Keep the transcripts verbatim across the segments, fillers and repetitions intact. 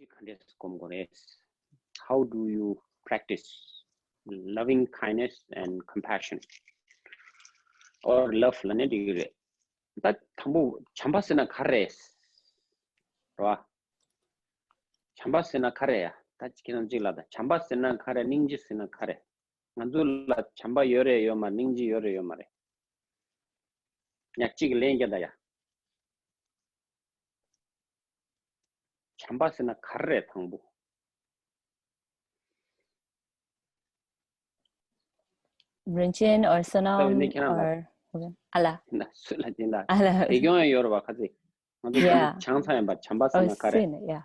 ག་འདྲས་སྒོམ་དགོས་རེད། How do you practice loving kindness and compassion or love ལབ་ན་འགྲིག་གི་རེད། ད་དང་པོ་བྱམས་པ་ཟེར་ན་ག་རེ་རེད། རེད་བ། བྱམས་པ་ཟེར་ན་ག་རེ་ཡ། ད་ཁྱེད་རང་གཅིག་ལ་ད་བྱམས་པ་ཟེར་ན་ག་རེ། སྙིང་རྗེ་ཟེར་ན་ག་རེ། ང་ཚོ་ལ་བྱམས་པ་ཡོད་རེད་ཡོད་མ་རེད། སྙིང་རྗེ་ཡོད་རེད་ཡོད་མ་རེད། ཡ་གཅིག་ལན་རྒྱག་ད་ཡ། བྱམས་པ་ཟེར་ན་ག་རེ་རེད་དང་པོ། Rinchen or ད་འོན་ཏེ་Sonam ཁྱེད་རང་ལ། or ཨ་ལ། ན་སུ་ལ་དེ་ལ། ཨ་ལ། དེ་སྐྱོང་ཡང་ཡོད་རེད་བ། ཁ་ཚིག་ང་ཚོ་Yeah. ཆང་ཚང་ཡིན་པ། བྱམས་པ་ཟེར་ན་ག་རེ། Yeah.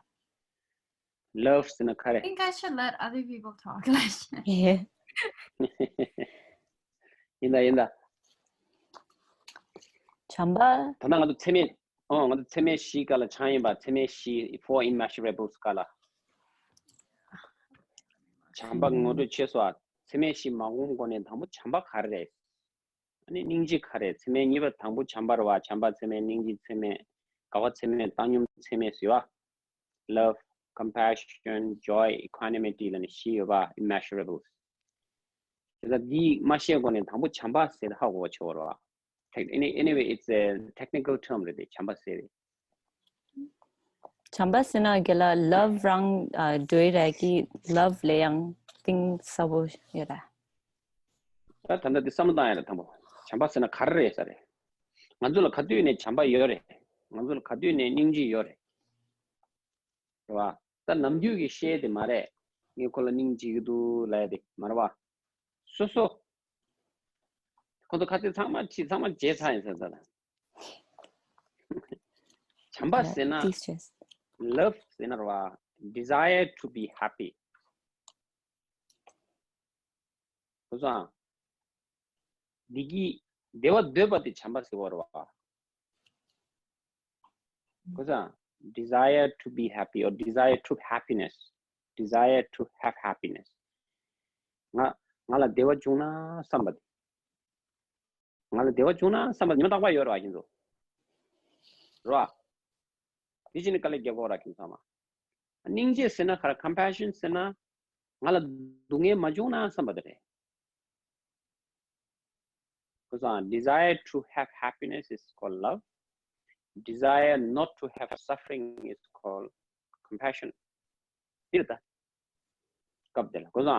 Love ཟེར་ན་ག་རེ། I think I should let other people talk. Like, Yeah. ཡིན་ད་ཡིན་ད། བྱམས་པ། ད་ལྟ་ང་ཚོ་ཚད་མེད། ཨོ་ང་ཚོ་ཚད་མེད་བཞིའི་སྐབས་ལ་ཆང་ཡིན་པ། ཚད་མེད་བཞི། Four Immeasurables སྐབས་ལ། བྱམས་པ་ངོ་སྤྲོད་བྱས་སོང་ཨ། ཚད་མེད་བཞི་མ་སྒོམ་གོང་ནས་དང་པོ་བྱམས་པ་ག་རེ་རེད། ཨ་ནི་སྙིང་རྗེ་ག་རེ་རེད། ཚད་མེད་གཉིས་པ། དང་པོ་བྱམས་པ་རེད་བ། བྱམས་པ་ཚད་མེད། སྙིང་རྗེ་ཚད་མེད། དགའ་བ་ཚད་མེད། བཏང་སྙོམས་ཚད་མེད་ཟེར་བ། Love, compassion, joy, equanimity ལབ་ནས་བཞི་ཡོད་པ། Immeasurable. དེ་ལ་འདི་མ་ཤེས་གོང་ནས་དང་པོ་བྱམས་པ་ཟེར་ཧ་གོ་བ་བྱེད་དགོས་རེད་བ། Tec- any- Anyway, it's a technical term རེད་དེ། བྱམས་པ་ཟེར་རེད། བྱམས་པ་ཟེར་ན་རྒན་ལགས། Love རང་ཨ་འགྲོ་ཡི་རེད་ཀི། Love ལས་ཡང་གཏིང་ཟབ་པོ་ཡོད་རེད། ད་ད་ལྟ་འདི་བསམ་བློ་བཏང་ཡ་རེད། དང་པོ་བྱམས་པ་ཟེར་ན་ག་རེ་རེད་ས་རེད། ང་ཚོ་ལ་ག་དུས་ནས་བྱམས་པ་ཡོད་རེད། ང་ཚོ་ལ་ག་དུས་ནས་སྙིང་རྗེ་ཡོད་རེད། རེད་བ། ད་ནམ་རྒྱུན་གྱི་བཤད་དེ་མ་རེད། ངས་ཁོ་ལ་སྙིང་རྗེ་གི་འདུག་ལབ་ཡ་དེ་མ་རེད་བ། སོ་སོ། ཁོ་ཚོ་ཁ་ཚིག་ཚང་མ་ཁྲིད། ཚང་མ་བརྗེད་ཚར་ཡིན་ས་ད་ལ། བྱམས་པ་ཟེར་ན། Teachers. Love ཟེར་ན་རེད་བ། Desire to be happy. ཁོ་ཚོ་ཨ། བདེ་སྐྱིད་བདེ་བ་འདོད་པ་དེ་བྱམས་པ་ཟེར་བ་རེད་བ། ཁོ་ཚོ་ཨ། Desire to be happy or desire to happiness. Desire to have happiness. ང་ང་ལ་བདེ་བ་བྱུང་ན་བསམ་པ་དེ། ང་ལ་བདེ་བ་བྱུང་ན་བསམ་པ་ཉི་མ་རྟག་པར་ཡོད་རེད་བ། ཁྱེད་ཚོ་རེད་བ། དེ་བཞིན་དཀའ་ལས་རྒྱག་དགོས་ར་ཁྱིམ་ཚང་མ། སྙིང་རྗེ་ཟེར་ན་ག་རེ། Compassion ཟེར་ན་ང་ལ་སྡུག་བསྔལ་མ་བྱུང་ན་བསམ་པ་དེ་རེད། ཁོ་ཚོ་Desire to have happiness is called love. Desire not to have suffering is called compassion. དེ་རེད་ད། སྐབས་དེ་ལ་ཁོ་ཚོ་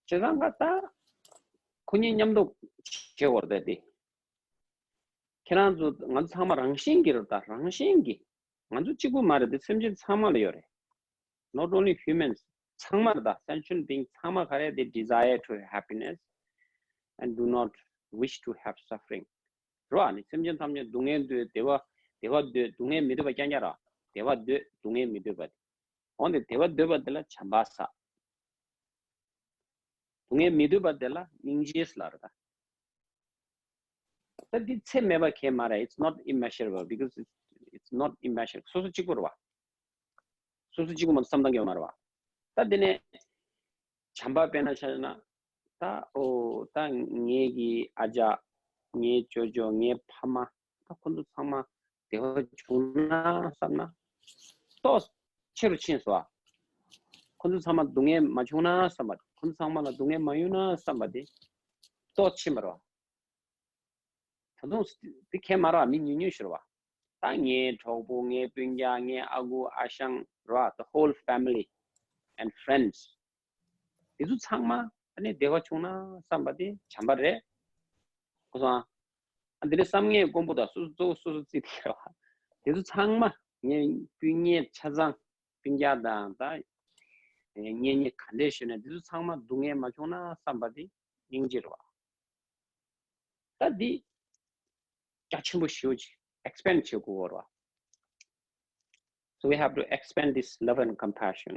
བྱས་ཙང་ད་ཁོ་གཉིས་མཉམ་དུ་བྱེད་དགོས་རེད་དེ། ཁྱེད་རང་ཚོ་ང་ཚོ་ཚང་མ་རང་བཞིན་གྱིས་རེད་ད། རང་བཞིན་གྱིས། ང་ཚོ་གཅིག་པུ་མ་རེད་དེ། སེམས་ཅན་ཚང་མ་ལ་ཡོད་རེད། Not only humans. ཚང་མ་རེད་ད། Sentient beings ཚང་མ་ག་རེ་དེ། Desire to have happiness and do not wish to have suffering. རེད་བ། ནི་སེམས་ཅན་ཐམས་ཅད་སྡུག་བསྔལ་འདོད། བདེ་བ། བདེ་བ་འདོད། སྡུག་བསྔལ་མི་འདོད་པ་རྐྱང་རྐྱང་རེད་བ། བདེ་བ་འདོད། སྡུག་བསྔལ་མི་འདོད་པ་དེ། འོན་ཏེ་བདེ་བ་འདོད་པ་དེ་ལ་བྱམས་པ་ཟེར། སྡུག་བསྔལ་མི་འདོད་པ་དེ་ལ་སྙིང་རྗེ་ཟེར་ལབ་རེད་ད། ད་འདི་ཚད་མེད་པ་གང་ཡང་མ་རེད། It's not immeasurable because it's, it's not immeasurable. སོ་སོ་གཅིག་པུ་རེད་བ། སོ་སོ་གཅིག་པུ་མ་གཏོགས་བསམ་བཏང་གི་ཡོད་མ་རེད་བ། ད་དེ་ནས་བྱམས་པ་དཔེར་ན་ཆ་བཞག་ན། ད་ཨོ་ད་ངེད་ཀྱི་ཨ་ཅག་ངའི་ཅོ་ཅོ། ངའི་ཕ་མ། ད་ཁོ་ཚོ་ཚང་མ་བདེ་བ་བྱུང་ན་བསམ་ན་ཏོག་ཆེ་རུ་ཕྱིན་སོང་ཨ། ཁོ་ཚོ་ཚང་མ་སྡུག་བསྔལ་མ་བྱུང་ན་བསམ་པ། ཁོ་ཚོ་ཚང་མ་ལ་སྡུག་བསྔལ་མ་ཡོང་ན་བསམ་པ་དེ་ཏོག་ཕྱིན་པ་རེད་བ། ད་དུང་དེ་གང་ཡང་མ་རེད་བ། མི་ཉུང་ཉུང་ཞིག་རེད་བ། ད་ངའི་གྲོགས་པོ། ངའི་སྤུན་ཀྱག་ངའི་ཨ་ཁུ་ཨ་ཞང་རེད་བ། The whole family and friends. དེ་ཚོ་ཚང་མ་ཨ་ནི་བདེ་བ་བྱུང་ན་བསམ་པ་དེ་བྱམས་པ་རེད། ཁོ་ཚོ་ཨ། ཨ་འདི་ནས་བསམ་ངན་སྐོམ་པོ་དང་སོ་སོ་གཙོ་བོ་སོ་སོ་རྩིས་དེ་རེད་བ། དེ་ཚོ་ཚང་མ་ངའི་སྤུན་ཉེ་ཆ་ཚང་སྤུན་ཀྱག་དང་ད་ངའི་གཉེན་ཉེ་ག་འདྲས་ཞུས་ན་དེ་ཚོ་ཚང་མ་སྡུག་བསྔལ་མ་བྱུང་ན་བསམ་པ་དེ་སྙིང་རྗེ་རེད་བ། ད་འདི་རྒྱ་ཆེན་པོ་ཞེ་པོ་ཅིག་expand བྱེད་དགོས་རེད་བ། So we have to expand this love and compassion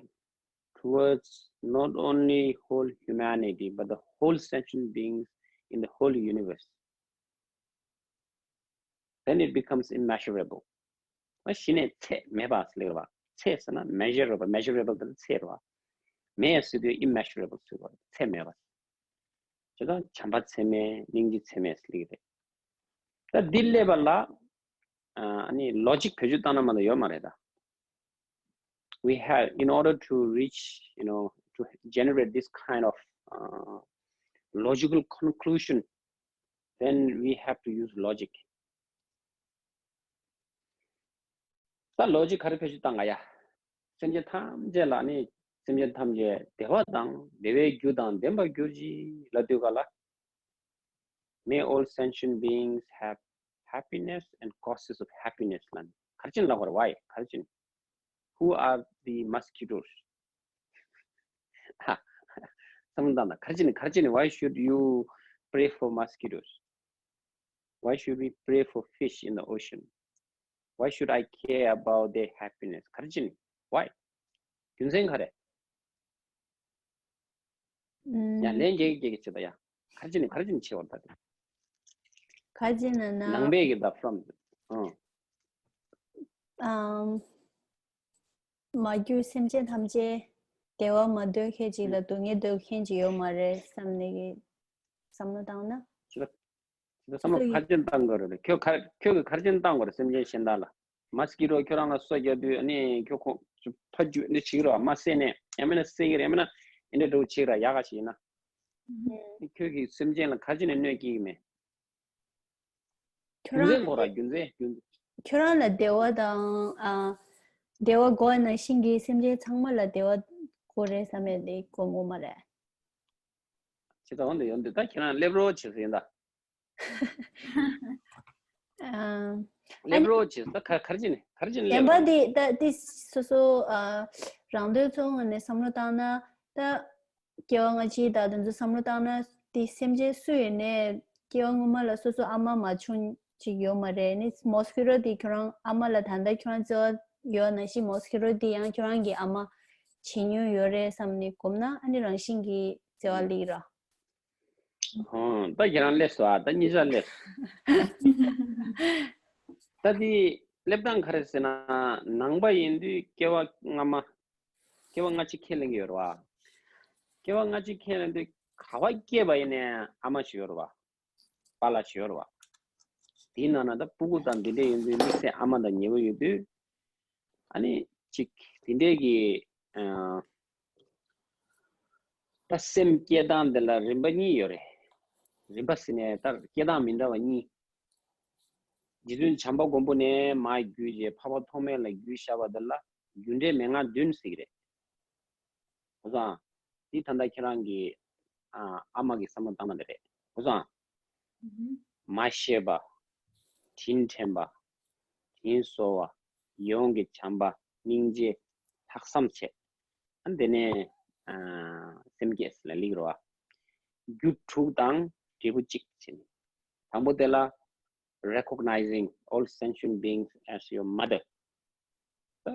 towards not only whole humanity but the whole sentient beings in the whole universe. Then it becomes immeasurable. ད་གཞི་ནས་ཚད་མེད་པ་ཟེར་ལེ་རེད་བ། ཚད་ཟེར་ན་measure རེད་བ། Measurable དེ་ཚད་རེད་བ། མེད་ཟེར་དུས་immeasurable ཟེར་བ། ཚད་མེད་པ། བྱས་ཙང་བྱམས་པ་ཚད་མེད། སྙིང་རྗེ་ཚད་མེད་ཟེར་ལེ་རེད། ད་འདི་སླེབས་པ་ལ་ཨ་ནི་logic བེད་སྤྱོད་བཏང་ན་མ་གཏོགས་ཡོད་མ་རེད་ད། we have, in order to reach, you know, to generate this kind of uh, logical conclusion, then we have to use logic. ད་ལོ་ཇིག་ག་རེ་བེད་སྤྱོད་བཏང་ག་ཡ། སེམས་ཅན་ཐམས་ཅད་ལ་ནི་སེམས་ཅན་ཐམས་ཅད་བདེ་བ་དང་བདེ་བའི་རྒྱུ་དང་ལྡན་པར་གྱུར་ཅིག་ལབ་དུས་ག་ལ། May all sentient beings have happiness and causes of happiness ལབ་ནི་ག་རེ་བྱས་ནས་ལབ་དགོས་རེད། Why? ག་རེ་བྱས་ནས། Who are the mosquitoes? ཧ། བསམ་བློ་བཏང་ན་ག་རེ་བྱས་ནས་ག་རེ་བྱས་ནས། Why should you pray for mosquitoes? Why should we pray for fish in the ocean? Why should I care about their happiness? ག་རེ་བྱས་ནས། Why? རྒྱུ་མཚན་ག་རེ། ཨུམ། ཡང་ལན་རྒྱག་གི་རྒྱག་གི་བྱེད་ད་ཡ། ག་རེ་བྱས་ནས་ག་རེ་བྱས་ནས་བྱེད་པ་ད་དེ། ག་རེ་བྱས་ནས་ན། ནང་པའི་གི་ད་from ཨང་། ཨམ། མ་གྱུར་སེམས་ཅན་ཐམས་ཅད་བདེ་བ་མ་འདོད་མཁན་ཅིག་ལ་སྡུག་བསྔལ་འདོད་མཁན་ཅིག་ཡོད་མ་རེད་བསམ་ནས་ཀྱི་བསམ་བློ་བཏང་ན། ཅི་ལ། ཅི་ལ་བསམ་བློ་ག་རེ་བྱས་ནས་བཏང་དགོས་རེད། ཁྱོད་ག་ཁྱོད་ཀྱིས་ག་རེ་བྱས་ནས་བཏང་དགོས་རེད། སེམས་ཅན་གཞན་དག་ལ། མ་སི་ཀི་ཊོ་ཁྱོད་རང་ལ་སོ་རྒྱག་དུས་ཨ་ནི་ཁྱོད་ཁོ་ཕ་རྒྱུད་འདི་བྱེད་ཀྱི་རེད་བ། མ་བསད་ནས་ཡང་མིན་ན་བསད་ཀྱི་རེད། ཡང་མིན་ན་འདི་འདྲ་འདྲ་བོ་བྱེད་ཀྱི་རེད། ཡག་ག་ཞིག་ཡིན་ན། ཨུམ། ཁྱོད་ཀྱིས་སེམས་ཅན་ལ་ག་རེ་བྱས་ནས་གནོད་སྐྱེལ་གྱི་མེད། ཁྱོད་རང་རྒྱུ་མཚན་ལ་ཁོ་ར་རྒྱུ་མཚན་རྒྱུ་མཚན། ཁྱོད་རང་ལ་བདེ་བ་དང་ཨ། བདེ་བ་དགོས་ནང་བཞིན་གྱི་སེམས་ཅན་ཚང་མ་ལ་བདེ་བ་དགོས་རེད་བསམ་ཡས་དེ་དགོས་མོ་མ་རེད། ཇི་ལྟར་འོང་དུ་ཡོང་དུས་ད་ཁྱེད་རང་སླེབས་རོགས་བྱེད་ཟེར་ཡིན་ད། ཨ། སླེབས་རོགས་བྱེད་ཟེར་ད་ག་ག་རེ་བྱས་ནས་ག་རེ་བྱས་ནས་སླེབས་རོགས། བདེན་པ་དེ་ད་དེ་སོ་སོ་ཨ། རང་དོན་ཚོ་ངོས་ནས་བསམ་བློ་བཏང་ན་ད། སྐྱེ་བ་སྔ་ཕྱི་དང་དེ་ཚོ་བསམ་བློ་བཏང་ན་དེ་སེམས་ཅན་སུ་ཡིན་ནའི་སྐྱེ་བ་སྔོན་མ་ལ་སོ་སོ་ཨ་མ་མ་བྱུང་ཅིག་ཡོད་མ་རེད། ནི་མོ་སི་ཀི་ཊོ་དེ་ཁྱོད་རང་ཨ་མ་ལ་ད་ལྟ་ཁྱོད་རང་བརྩེ་བ་ཡོད་ནང་བཞིན་མོ་སི་ཀི་ཊོ་དེ་ཡང་ཁྱོད་རང་གི་ཨ་མ་བྱེད་མྱོང་ཡོད་རེད་བསམ་ནས་སྒོམ་ན་ཨ་ནི་རང་བཞིན་གྱིས་བརྩེ་བ་སླེབས་ར། ཧོ། ད་ཁྱེད་རང་སླེབས་སོང་ཨ། ད་གཉིས་ཆ་སླེབས་སོང་། ད་དེ་སླེབས་སྟངས་ག་རེ་ཟེར་ན་ནང་པ་ཡིན་དུས་སྐྱེ་བ་སྔ་མ། སྐྱེ་བ་སྔ་ཕྱི་ཁས་ལེན་གྱི་ཡོད་རེད་བ། སྐྱེ་བ་སྔ་ཕྱི་ཁས་ལེན་དུས་ག་བ་སྐྱེས་པ་ཡིན་ནའི་ཨ་མ་ཞིག་ཡོད་རེད་བ། པཱ་ལགས་ཞིག་ཡོད་རེད་བ། དེའི་ནང་ན་ད་སྤུ་གུ་དང་འདི་འདྲས་ཡིན་དུས་དམིགས་བསལ་ཨ་མ་དང་ཉེ་བོ་ཡོད་དུས། ཨ་ནི་ཅིག་དེ་འདྲས་ཀྱི་ཨ། ད་སེམས་སྐྱེ་སྟངས་འདི་ལ་རིམ་པ་གཉིས་ཡོད་རེད། རིམ་པ་ཟེར་ནས་ད་སྐྱེ་སྟངས་མི་འདྲ་བ་གཉིས། རྗེ་བཙུན་བྱམས་པ་མགོན་པོ་ནས་མར་བརྒྱུད་རྗེས་འཕགས་པ་ཐོགས་མེད་ལ་བརྒྱུད་བཞག་པ་འདི་ལ་རྒྱུ་འབྲས་མན་ངག་བདུན་ཟེར་གྱི་རེད། ཁོ་ཚང་། འདི་ད་ལྟ་ཁྱེད་རང་གི་ཨ་ཨ་མ་གི་བསམ་བློ་བཏང་ན་འདི་རེད། ཁོ་ཚང་། ཨུ་ཧུམ། མ་ཤེས་པ། དྲིན་དྲན་པ། དྲིན་གཟོ་བ། ཡིད་འོང་གི་བྱམས་པ། སྙིང་རྗེ། ལྷག་བསམ་བྱས། ཨ་འདི་ནས་ཨ་སེམས་བསྐྱེད་ཟེར་ལ་ལེགས་རོ་ཨ། རྒྱུ་དྲུག་དང་འབྲས་བུ་གཅིག་བྱས་ནས། དང་པོ་དེ་ལ། Recognizing all sentient beings as your mother. ད་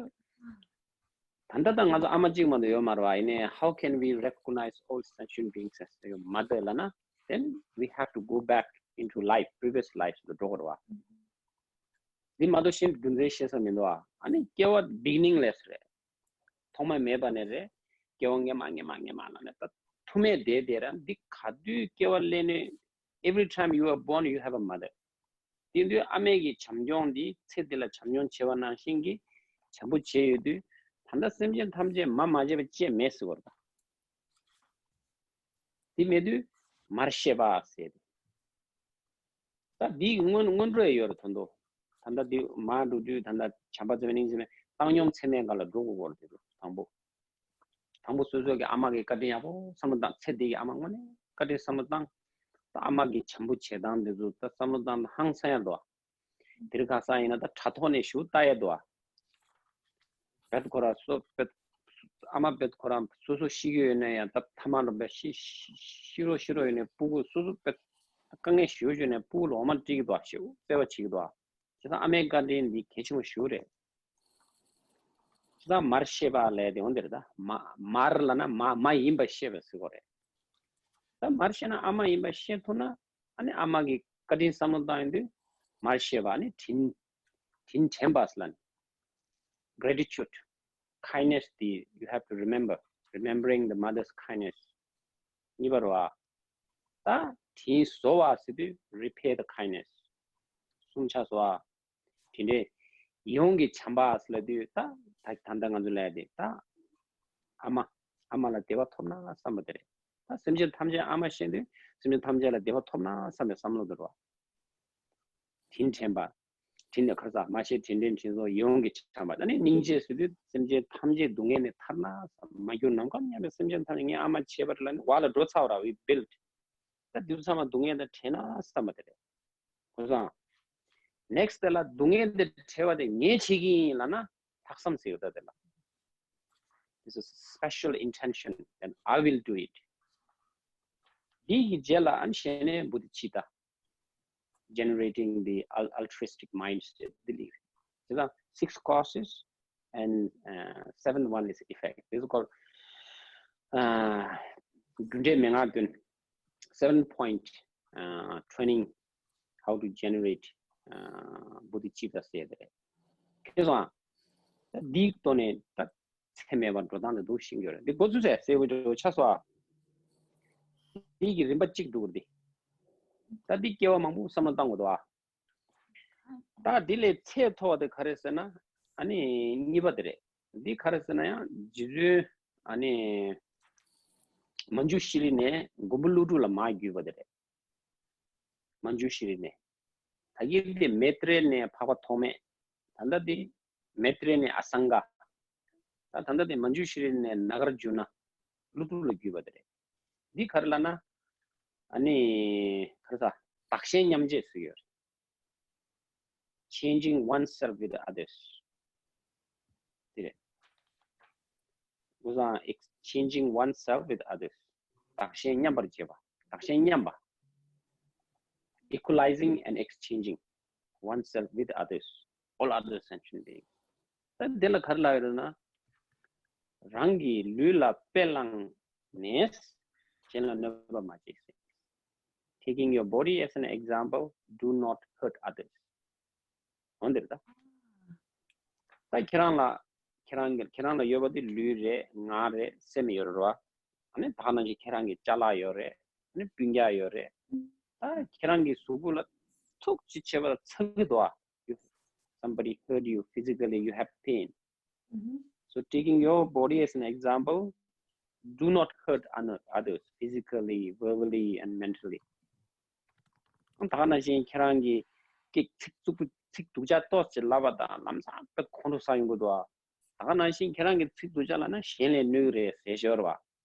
ལྟ་ད་ང་ཚོ་ཨ་མ་གཅིག་མ་གཏོགས་ཡོད་མ་རེད་བ། ཡིན་ནའི་how can we recognize all sentient beings as your mother ལབ་ན། Then we have to go back into life, previous lives ལ་འགྲོ་དགོས་རེད་བ། འདི་མ་གཏོགས་གཞན་རྒྱུ་མཚན་ཤེས་ས་མི་འདུག་བ། ཨ་ནི་སྐྱེ་བ་beginningless རེད། ཐོག་མ་མེད་པ་ནས་རེད། སྐྱེ་བ་སྔ་མ་སྔ་མ་སྔ་མ་ལ་ནས་ད་ཐུག་མེད་དེ་དེ་ར་འདི་ག་དུས་སྐྱེ་བ་ལེན་ནས། Every time you are born, you have a mother. དེ་དུས་ཨ་མས་ཀྱི་བྱམས་སྐྱོང་འདི་ཚེ་འདི་ལ་བྱམས་སྐྱོང་བྱས་པ་ནང་བཞིན་གྱི་བྱམས་པོ་བྱས་ཡོད་དུས། ད་ལྟ་སེམས་ཅན་ཐམས་ཅད་མ་མ་བྱས་པ་ཅེས་མེད་ཟེར་བ་རེད་ད། དེ་མེད་དུས་མར་ཤེས་པ་ཟེར་ཏེ། ད་འདིའི་སྔོན་སྔོན་འགྲོ་ཡི་ཡོད་རེད་ད་དོ། ད་ལྟ་འདི་མར་འགྲོ་དུས་ད་ལྟ་བྱམས་པ་བརྩེ་བའི་སྙིང་རྗེ་མེད་བཏང་སྙོམས་ཚད་མེད་སྒང་ལ་འགྲོ་དགོས་སྐོར་དེ་ཚོ་དང་པོ། དང་པོ་སོ་སོ་གི་ཨ་མ་གི་བཀའ་དྲིན་ཡག་པོ་བསམ་བློ་བཏང་། ཚེ་འདི་གི་ཨ་མ་དངོས་གནས་བཀའ་དྲིན་བསམ་བློ་བཏང་། ད་ཨ་མ་གི་བྱམས་པོ་བྱེད་སྟངས་འདི་ཚོ་ད་བསམ་བློ་བཏང་ན་ཧང་སང་ཡག་འདུག་དེ་རིང་ཁ་སང་ཡིན་ན་ད་དྲ་ཐོག་ནས་ཞུ་ལྟ་ཡག་འདུག་ཨ། བེད་ཁོ་ར་སོ་བེད། ཨ་མ་བེད་ཁོ་ར་སོ་སོ་ཤི་གི་ཡོད་ན་ཡང་ད་ཐ་མ་ལ་བེད་ཤི་ཤི་ཤི་རོ་ཤི་རོ་ཡོད་ན་སྤུ་གུ་སོ་སོ་བེད་དཀའ་ངལ་ཞུ་ཞུ་ནས་སྤུ་གུ་ལ་འོ་མ་སྤྲད་ཀྱི་འདུག་ཨ། ཞེ་པོ་བརྩེ་བ་བྱེད་ཀྱི་འདུག་ཨ། བྱས་ཙང་ཨ་མའི་བཀའ་དྲིན་འདི་གལ་ཆེན་པོ་ཞེ་པོ་རེད། བྱས་ཙང་མར་ཤེས་པ་ལབ་དེ་འོ་འདིར་ད་མ་མར་ལབ་ན་མ་མ་ཡིན་པ་ཤེས་པ་ཟེར་གོ་རེད། ད་མར་ཤེས་ན་ཨ་མ་ཡིན་པ་ཤེས་ཐུབ་ན་ཨ་ནི་ཨ་མ་གི་བཀའ་དྲིན་བསམ་བློ་བཏང་ཡོང་དུས་མར་ཤེས་པ་ཨ་ནི་དྲིན་དྲིན་དྲན་པ་ཟེར་ལབ་ནི། Gratitude, kindness དེ་you have to remember, remembering the mother's kindness. གཉིས་པ་རེད་བ། ད་དྲིན་གཟོ་བ་ཟེར་དུས་repay the kindness. གསུམ་ཆ་བཟོ་བ། དེ་འདྲའི་ ཡིད་འོང་གི་བྱམས་པ་ཟེར་ལབ་དུས་ད་ད་ད་ལྟ་ང་ཚོ་ལབ་ཡ་དེ་ད་ཨ་མ་ཨ་མ་ལ་བདེ་བ་ཐོབ་ན་བསམ་པ་དེ་རེད། ད་སེམས་ཅན་ཐམས་ཅད་ཨ་མ་ཤེས་དུས་སེམས་ཅན་ཐམས་ཅད་ལ་བདེ་བ་ཐོབ་ན་བསམ་པའི་བསམ་བློ་དེ་རེད་བ། དྲིན་དྲན་པ། དྲིན་ནི་ཁར་ས་མ་ཤེས་དྲིན་དྲན་དྲིན་གཟོ་ཡིད་འོང་གི་བྱམས་པ། ད་ནི་སྙིང་རྗེ་ཟེར་དུས་སེམས་ཅན་ཐམས་ཅད་སྡུག་བསྔལ་ནས་ཐར་ན་བསམ་མ་གྱུར་ནམ་མཁའ་མཉམ་པའི་སེམས་ཅན་ཐམས་ཅད་ངའི་ཨ་མ་བྱས་པ་རེད་ལབ་ནས་བར་ལ་འགྲོ་ཚར་བ་ར་we built། ད་དུས་ཚང་མ་སྡུག་བསྔལ་དང་བྲལ་ན་བསམ་པ་དེ་རེད། གོ་སོང་། next དེ་ལ་སྡུག་བསྔལ་དེ་བྲལ་བ་དེ་ངས་བྱེད་ཀྱི་ཡིན་ལབ་ན་ལྷག་བསམ་ཟེར་ཡོད་ད་དེ་ལ། This is special intention and I will do it. འདི་གི་རྗེས་ལ་ཨ་ནི་གཞན་ནས་བུ་དེ་ཅི་ད། Generating the al- altruistic minds དེ་ལས། དེ་ལ་six causes and uh, seven oneness effect. This is called uh, རྒྱུ་འབྲས་མན་ངག་བདུན། Seven point uh, training how to generate uh, bodhicitta ཟེར་ཡ་དེ་རེད། ཁྱེད་ཚོ་ཨ། ད་འདིའི་ཐོག་ནས་ད་ཚད་མེད་པར་འགྲོ་སྟངས་དེ་འདུག་ཤེས་ཀྱི་ཡོད་རེད། འདི་འགོ་ཚུགས་ཚེ་གསལ་པོ་འགྲོ་ཆགས་སོ་ཨ། འདི་གི་རིམ་པ་གཅིག་འགྲོ་གི་རེད། ད་འདི་སྐྱེ་བ་མང་པོ་བསམ་བློ་བཏང་དགོས་འདུག་ཨ། ད་འདི་ལས་ཚད་མཐོ་བ་དེ་ག་རེ་ཟེར་ན་ཨ་ནི་གཉིས་པ་དེ་རེད། འདི་ག་རེ་ཟེར་ན་ཡང་རྗེ་བཙུན་ཨ་ནི་མཉྫུ་ཤྲཱི་ནས་མགོན་པོ་ཀླུ་སྒྲུབ་ལ་མར་བརྒྱུད་པ་དེ་རེད། མཉྫུ་ཤྲཱི་ནས། ད་གིན་དེ་མེ་ཏྲེ་ནས་འཕགས་པ་ཐོགས་མེད། ད་ལྟ་དེ་མེ་ཏྲེ་ནས་ཨ་སངྒ། ད་ད་ལྟ་དེ་མཉྫུ་ཤྲཱི་ནས་ནཱ་གཱརྫུ་ན། ཀླུ་སྒྲུབ་ལ་བརྒྱུད་པ་དེ་རེད། འདི་ག་རེ་ལབ་ན། ཨ་ནི་ག་རེ་ཟ། བདག་གཞན་མཉམ་བརྗེ་ཟེར་ཡོད་རེད། Changing oneself with others དེ་རེད། ཁོ་ཚང་exchanging oneself with others བདག་གཞན་མཉམ་པར་བྱེད་པ། བདག་གཞན་མཉམ་པ། Equalizing and exchanging oneself with others, all other sentient beings. ད་འདི་ལ་ག་རེ་ལབ་ཡོད་ན། རང་གི་ལུས་ལ་དཔེ་བླངས་ནས་གཞན་ལ་གནོད་པ་མ་བྱེད་ཟེར། Taking your body as an example, do not hurt others. འོན་ཏེ་ད། ད་ཁྱེད་རང་ལ་ཁྱེད་རང་གི་ཁྱེད་རང་ལ་ཡོད་པ་དེ་ལུས་རེད། ངག་རེད། སེམས་ཡོད་རེད་བ། ཨ་ནི་ད་ག་ནང་བཞིན་ཁྱེད་རང་གི་ཅ་ལག་ཡོད་རེད། ཨ་ནི་སྤུན་ཀྱག་ཡོད་རེད། ད་ཁྱེད་རང་གི་གཟུགས་པོ་ལ་ཐུག་ཅིག་བྱས་པ་ལ་ཚ་གི་འདུག་ཨ། If somebody hurt you physically, you have pain. Mhm. So taking your body as an example, do not hurt ano- others physically, verbally, and mentally. ད་ག་ནང་བཞིན་ཁྱེད་རང་གི་སྐད་ཚིག་རྩུབ་པོ་ཚིག་སྡུག་ཅག་ཏོག་ཙམ་ལབ་པ་དང་ལམ་སང་དཔེ་ཁོང་ཁྲོ་ཟ་ཡོང་གི་འདུག་ཨ། ད་ག་ནང་བཞིན་ཁྱེད་རང་གི་ཚིག་སྡུག་ཅག་ལབ་ན་གཞན་ལ་གནོད་ཀྱི་རེད་ཟེར་ཞོར་བ།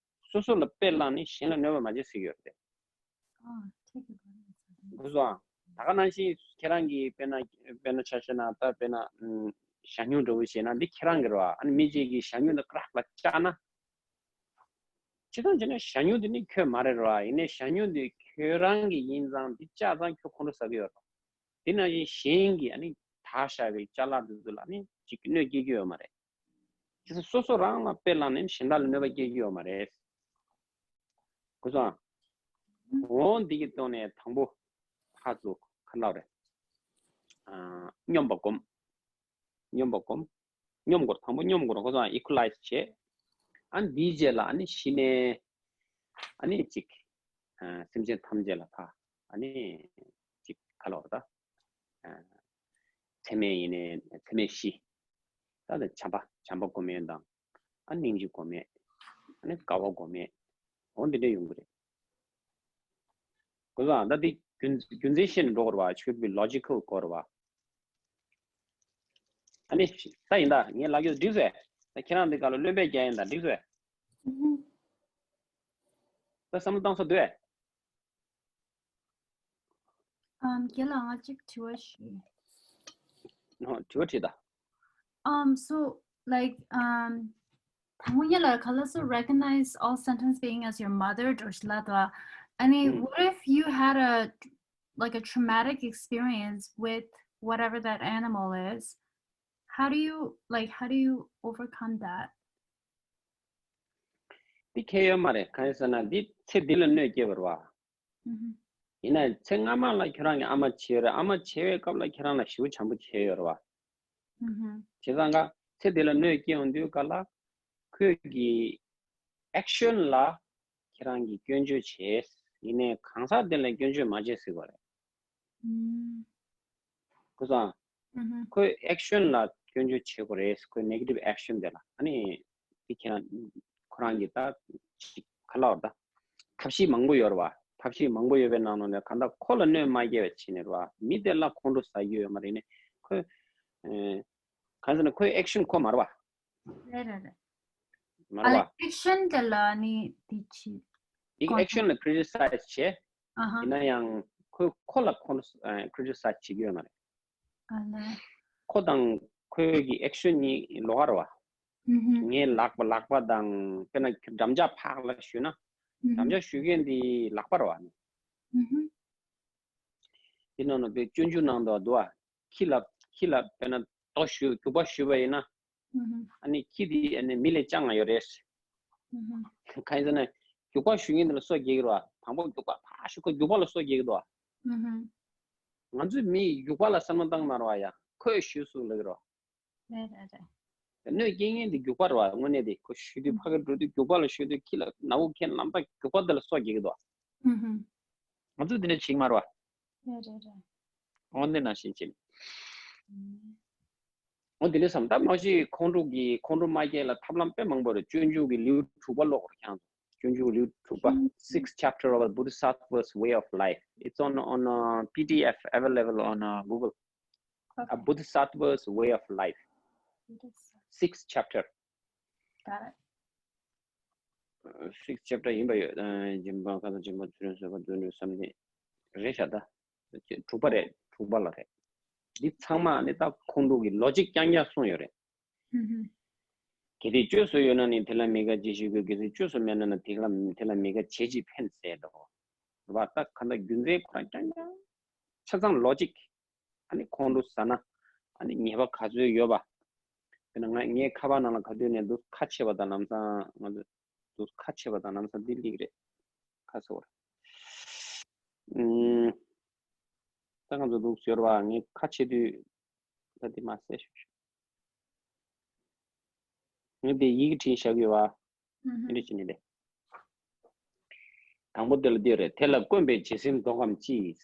སོ་སོ་ལ་དཔེ་བླངས་ནས་གཞན་ལ་གནོད་པ་མ་བྱེད་ཟེར་གྱི་ཡོད་རེད། Oh, take your body as an example. གོ་སོང་། ད་ག་ནང་བཞིན་ཁྱེད་རང་གིས་དཔེར་ན་དཔེར་ན་ཆ་བཞག་ན་ད་དཔེར་ན་ཨམ། ཞ་སྨྱུག་འདྲ་བོ་བྱས་ན་འདི་ཁྱེད་རང་གི་རེད་བ། ཨ་ནི་མི་གཅིག་གིས་ཞ་སྨྱུག་འདི་ཀྲག་ལ་བཅག་ན། སྤྱིར་བཏང་བྱས་ན་ཞ་སྨྱུག་འདི་ནི་ཁྱོད་མ་རེད་རེད་བ། ཡིན་ནའི་ཞ་སྨྱུག་འདི་ཁྱོད་རང་གི་ཡིན་ཙང་འདི་བཅག་ཙང་ཁྱོད་ཁོང་ཁྲོ་ཟ་གི་ཡོད་རེད། དེ་ནང་བཞིན་གཞན་གྱིས་ཨ་ནི་དག་བཞག་པའི་ཅ་ལག་འདི་ཚོ་ལ་ནི་ཅིག་གནོད་སྐྱེལ་གྱི་ཡོད་མ་རེད། ཁྱེད་ཚོ་སོ་སོ་རང་ལ་དཔེ་བླངས་ནས་གཞན་དག་ལ་གནོད་པ་སྐྱེལ་གྱི་ཡོད་མ་རེད། གོ་སོང་། འོ་འདི་གི་ཐོག་ནས་དང་པོ་ཁ་ཚུགས་ཁ་ལག་རེད། ཨ། སྙོམས་པ་སྒོམ། སྙོམས་པ་སྒོམ། སྙོམས་དགོས་དང་པོ་སྙོམས་དགོས་ར། གོ་སོང་། ཨི་ཀུ་ལའིཛ་བྱེད། ཨ་ནི་འདིའི་རྗེས་ལ་ཨ་ནི་གཞི་ནས་ཨ་ནི་ཅིག་ཨ། སེམས་ཅན་ཐམས་ཅད་ལ་ཕ་ཨ་ནི་ཅིག་ག་ལབ་ར་ད། ཚད་མེད་ཡིན་ནའི་ཚད་མེད་བཞི། ད་ནི་བྱམས་པ་བྱམས་པ་སྒོམ་ཡས་དང་། ཨ་སྙིང་རྗེ་སྒོམ་ཡས། ཨ་ནི་དགའ་བ་སྒོམ་ཡས། འོ་འདི་འདྲ་ཡོང་གི་རེད། གོ་སོང་། ད་འདི་རྒྱུ་མཚན་ཤེས་ནས་འགྲོ་དགོས་རེད་བ། should be logical དགོས་རེད་བ། ཨ་ནི་ད་ཡིན་ད་ངས་ལབ་རྒྱུ་འགྲིག་སོང་། ད་ཁྱེད་རང་འདི་ག་ལ་རློན་པས་རྒྱག་ཡིན་ད་འགྲིག་སོང་། ད་བསམ་བློ་བཏང་ས་འདུག Um, རྒན་ལགས་ང་གཅིག་དྲི་བ་ཞིག་ནོ། དྲི་བ་དྲིས་ད། Um, so, like, um, དང་པོ་ཉིད་ལ་ག་ལ་སོ་recognize all sentient being as your mother འགྲོ་ཞིག་ལ་དོ། I mean, Mm. What if you had a, like, a traumatic experience with whatever that animal is? How do you, like, how do you overcome that? འདི་ཁྱད་ཡོད་མ་རེད། གང་ཡིན་ཟེར་ན་འདི་ཚེ་འདི་ལ་གནོད་སྐྱེལ་བ་རེད་བ། Mm-hmm. ཡིན་ན་ཚེ་སྔ་མ་ལ་ཁྱོད་རང་གི་ཨ་མ་བྱས་ཡོད་རེད། ཨ་མ་བྱས་པའི་སྐབས་ལ་ཁྱེད་རང་ལ་ཞེ་པོ་བྱམས་པོ་བྱས་ཡོད་རེད་བ། Mm-hmm. བྱས་ཙང་ཀ་ཚེ་འདི་ལ་གནོད་སྐྱེལ་ཡོང་དུས་ཀ་ལ་ཁོས་ཀྱི་ཨེག་ཤན་ལ་ཁྱེད་རང་གིས་སྐྱོན་བརྗོད་བྱས། ཡིན་ནའི་གང་ཟག་དེ་ལ་སྐྱོན་བརྗོད་མ་བྱེད་ཟེར་བ་རེད། Mm. གོ་སོང་། ཨུ་ཧུམ། ཁོས་ཨེག་ཤན་ལ་སྐྱོན་བརྗོད་བྱེད་དགོས་རེད། ཁོས་ནེ་གེ་ཊིབ་ཨེག་ཤན་དེ་ལ། ཨ་ནི་དེ་ཁྱེད་རང་ཁོ་རང་གིས་ད་ཅིག་ག་ལབ་ར། ད་ཐབས་ཤེས་མང་པོ་ཡོད་རེད་བ། ཐབས་ཤེས་མང་པོ་ཡོད་པའི་ནང་ནས་གང་ལྟར་ཁོ་ལ་གནོད་མ་སྐྱེལ་བ་བྱས་ནས་རེད་བ། མི་དེ་ལ་ཁོང་ཁྲོ་ཟ་རྒྱུ་ཡོད་མ་རེད། ནས་ཁོས་ཨེ་གང་ཟེར་ན་ཁོའི་ཨེག་ཤན་ཁོ་མ་རེད་བ། རེད་རེད་རེད། མ་ཨ་རེད་ལ། བ། ཨེག་ཤན་དེ་ལ་ནི་དེ་ཅི། དེ་གི་ཨེག་ཤན་ལ་ཁི་རི་ཊི་སའི་ཛི་བྱས། ཨ་ཧ། ཡིན་ན་ཡང་ཁོས་ཁོ་ལ་ཁོང་ཁྲོ་ཁི་རི་ཊི་སའི་ཛི་བྱེད་ཀྱི་ཡོད་མ་རེད། ཨ་ལ། ཁོ་དང་ཁོའི་གི་ཨེག་ཤན་གཉིས་ལོགས་ཀ་རེད་བ། ཨུ་ཧུམ། ངའི་ལག་པ་ལག་པ་དང་དཔེར་ན་འགྲམ་ལྕག་ཕར་ལ་གཞུས་ན། ཨུ་འགྲམ་ཧུམ། ལྕག་གཞུ་མཁན་དེ་ལག་པ་རེད་བ། ཨུ་ཧུམ། དེ་ནང་ནས་དཔེ་སྤྱོད་འཇུག་ནང་དུ་འདུག་བ། ཁྱི་ལ་ཁྱི་ལ་དཔེར་ན་རྡོ་གཞུ་རྒྱུག་པ་གཞུས་པ་ཡིན་ན། ཨུ་ཧུམ། ཨ་ནི་ཁྱི་དེ་ཨ་ནི་མི་ལས་སྐྱོ་ང་ཡོད་རེད། ཨུ་ཧུམ། གང་ཡིན་ཟེར་ན་རྒྱུག་པ་གཞུ་མཁན་དེ་ལ་སོ་རྒྱག་གི་རེད་བ། དང་པོ་རྒྱུག་པ་ཕར་གཞུ། ཁོ་རྒྱུག་པ་ལ་སོ་རྒྱག་གི་འདུག་བ། ཨུ་ཧུམ། ང་ཚོས་མི་རྒྱུག་པ་ལ་བསམ་བློ་བཏང་མ་རེད་བ་ཡ། ཁོས་གཞུས་སོང་ལབ་ཀྱི་རེད་བ། རེད་རེད་རེད། གནོད་སྐྱེལ་མཁན་དེ་རྒྱུག་པ་རེད་བ། དངོས་གནས་དེ་ཁོ་གཞུ་དུས་ཕ་གིར་འགྲོ་དུས་རྒྱུག་པ་ལ་གཞུ་དུས་ཁྱི་ལ་ན་བུ་ཁྱེད་ལམ་ཐག་རྒྱུག་པ་དེ་ལ་སོ་རྒྱག་གི་འདུག་བ། ཨུ་ཧུམ། ང་ཚོས་དེ་འདྲ་བྱེད་ཀྱི་མ་རེད་བ། རེད་རེད་རེད། འོ་འདི་ནང་བཞིན་བྱེད། ཨུམ། འོ་དེ་འདྲ་བསམ། ད་མ་གཞི་ཁོང་ཁྲོ་གི་ཁོང་ཁྲོ་མ་སྐྱེལ་ལ་ཐབས་ལམ་དཔེ་མང་པོ་རེད། སྤྱོད་འཇུག་གི་ལེའུ་དྲུག་པ་ཀློག་རོགས་ཁྱེད་རང་ཚོ། སྤྱོད་འཇུག་ལེའུ་དྲུག་པ། Sixth chapter of a Bodhisattva's way of life. It's on, on uh, P D F available on uh, Google. A Okay. Bodhisattva's way of life. It is. Sixth chapter. Got it. Sixth chapter ཡིན་པ་ཡོད། སྦྱིན་པ་ཁ་ཚ་སྦྱིན་པ་ཚུལ་ཁྲིམས་བཟོད་པ་མཛོད་འདུལ་བསམ་གཏན་རེད་ཤག་ད་དྲུག་པ་རེད། དྲུག་པ་ལ་རེད། འདི་ཚང་མ་ནི་ད་ཁོང་ཁྲོ་གི་ལོ་ཇིག་རྐྱང་རྐྱང་གསུངས་ཡོད་རེད། ཨུ་ཧུམ། གལ་ཏེ་བཅོས་སུ་ཡོད་ན་ནི་དེ་ལ་མི་དགའ་ཅི་ཞིག་དགོས། གལ་སྲིད་བཅོས་སུ་མེད་ན་ནི་དེ་ལ་དེ་ལ་མི་དགའ་བྱས་ཅི་ཕན་ཟེར་འདུག་བ། ད་ག་འདྲ་རྒྱུ་མཚན་ཁོ་རང་རྐྱང་རྐྱང་ཆ་ཚང་ལོ་ཇིག་ཨ་ནི་ཁོང་ཁྲོ་ཟ་ན་ཨ་ནི་ཉེས་པ་ག་ཚོད་ཡོད་པ། དཔེར་ན་ང་ངའི་ཁ་པར་ནང་ལ་ག་དུས་ནས་འདུག་ཁ་ཕྱེ་བ་དང་ལམ་སང་ང་ཚོ་འདུག་ཁ་ཕྱེ་བ་དང་ལམ་སང་འདི་ལིག་རེད། ཁ་ཟེར་བ་རེད། ཨུམ། ད་ང་ཚོ་འདུག་ཟེར་བ་ངའི་ཁ་ཕྱེ་དུས་ད་འདི་མ་ཟེར་ཞུ་ཞུ། ངས་འདི་ཡི་གེ་བྲིས་བཞག་ཡོད་བ། ཨུ་ཧུམ། འདི་འདྲ་བྱས་ནས་རེད། དང་པོ་དེ་ལ་འདི་རེད། དེ་ལ་བསྐོན་པའི་བྱད་སེམས་ལྡོག་གམ་ཅི།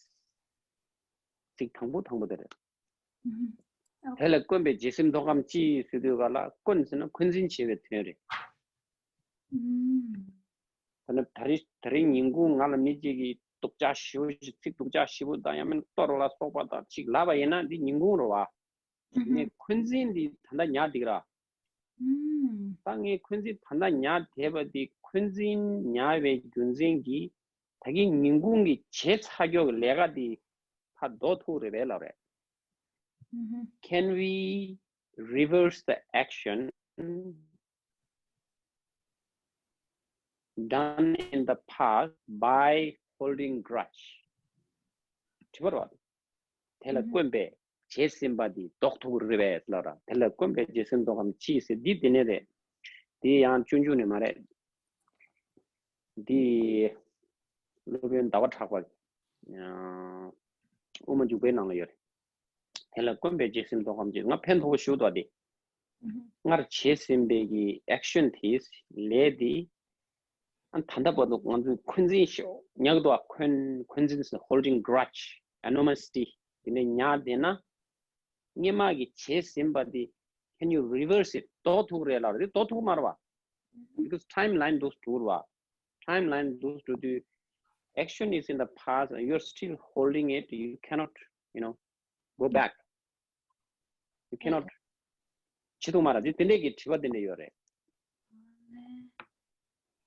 ཚིག་དང་པོ་དང་པོ་དེ་རེད། ཨུ་ཧུམ། དེ་ལ་བསྐོན་པའི་བྱད་སེམས་ལྡོག་གམ་ཅི་ཟེར་དུས་ག་ལ་བསྐོན་ཟེར་ན་འཁོན་འཛིན་བྱེད་པའི་དོན་རེད། ཨུམ། ད་ནི་ད་རེས་ད་རེས་ཉིན་གུང་ང་ལ་མི་གཅིག་གིས་སྡུག་ཅག་ཞེ་པོ་ཞིག་ཚིག་སྡུག་ཅག་ཞེ་པོ་དང་ཡང་མིན་གཏོར་བ་ལ་སོགས་པ་དང་ཅིག་ལབ་པ་ཡིན་ན་འདི་ཉིན་གུང་རེད་བ། ངས་འཁོན་འཛིན་འདི་ད་ལྟ་ཉར་བསྡད་ཀྱི་ར། ཨུམ། ད་ངས་འཁོན་འཛིན་ད་ལྟ་ཉར་བསྡད་པ་འདི་འཁོན་འཛིན་ཉར་བའི་རྒྱུ་མཚན་གྱིས་ད་གིན་ཉིན་གུང་གི་བྱས་ཚར་ཀྱོག་གི་ལས་ཀ་འདི་ཕར་ལྡོག་ཐུབ་རེད་པས་ལབ་རེད། ཨུམ། Can we reverse the action done in the past by holding grudge? དྲི་བ་རེད་བ། དེ་ལ་བསྐོན་པའི་བྱད་སེམས་པ་འདི་ལྡོག་ཐུབ་ཀྱི་རེད་པས་ལབ་ར། དེ་ལ་བསྐོན་པའི་བྱད་སེམས་ལྡོག་གམ་ཅི་ཟེར་འདི་དེ་ནས་རེད། འདི་ཡང་སྤྱོད་འཇུག་ནས་མ་རེད། འདི་སློབ་དཔོན་ཟླ་བ་གྲགས་པ་དབུ་མ་འཇུག་པའི་ནང་ལ་ཡོད་རེད། དེ་ལ་བསྐོན་པའི་བྱད་སེམས་ལྡོག་གམ་ཅི། ང་ཕན་ཐོགས་པོ་ཞུ་དོ་དེ། སྔར་བྱས་ཟིན་པའི་གི་ཨེག་ཤན་དེ་ལས་དེ། ཨ་ད་ལྟ་བར་དུ་ང་ཚོས་འཁོན་འཛིན་ཞེ་པོ་ཉར་གི་འདུག་བ། འཁོན་འཁོན་འཛིན་ཟེར་holding grudge, animosity དེ་ནས་ཉར་བསྡད་ན། སྔོན་མ་གི་བྱས་ཟིན་པ་དེ་can you reverse it? ལྡོག་ཐུབ་རེད་ལབ་རེད། ལྡོག་ཐུབ་མ་རེད་བ། Because timeline འདུག་འགྲོ་རེད་བ། Timeline འདུག་འགྲོ་དུས་action is in the past and you're still holding it, you cannot, you know, go back. You cannot. བྱེད་ཐུབ་མ་རེད། དེ་དེ་འདྲས་ཀྱི་དྲི་བ་དེ་འདྲས་ཡོད་རེད།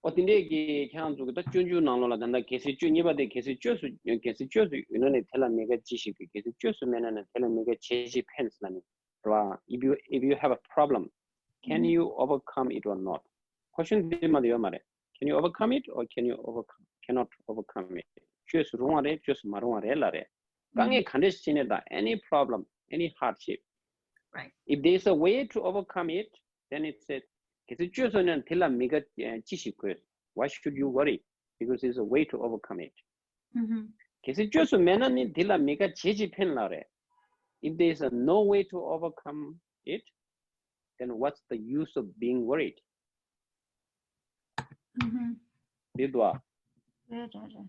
ཨོ་དེ་འདྲས་ཀྱི་ཁྱེད་རང་ཚོ་གི་ད་སྤྱོད་འཇུག་ནང་ལོགས་ལ་ད་ལྟ་གལ་སྲིད་བཅོས་གཉིས་པ་དེ་གལ་སྲིད་བཅོས་སུ་གལ་སྲིད་བཅོས་སུ་ཡོད་ན་ནི་དེ་ལ་མི་དགའ་ཅི་ཞིག་དགོས། གལ་སྲིད་བཅོས་སུ་མེད་ན་ནི་དེ་ལ་མི་དགའ་བྱས་ཅི་ཕན་ཟེར་ལབ་ནི་རེད་བ། If you, if you have a problem, can you overcome it or not? Question དེ་མ་དེ་ཡོད་མ་རེད། Can you overcome it or can you overcome, cannot overcome it? བཅོས་སུ་རུང་བ་རེད། བཅོས་སུ་མ་རུང་བ་རེད་ལབ་རེད། དཀའ་ངལ་ག་འདྲས་ཤིག་ནས་ད་any problem, any hardship. Right. If there is a way to overcome it, then it's a, གལ་སྲིད་བཅོས་སུ་ནས་དེ་ལ་མི་དགའ་ཅི་ཞིག་དགོས། Why should you worry? Because there's a way to overcome it. གལ་སྲིད་བཅོས་སུ་མེད་ན་ནི་དེ་ལ་མི་དགའ་བྱས་ཅི་ཕན་ལབ་རེད། If there is a no way to overcome it, then what's the use of being worried? འདི་འདུག་ཨ། རེད་རེད་རེད།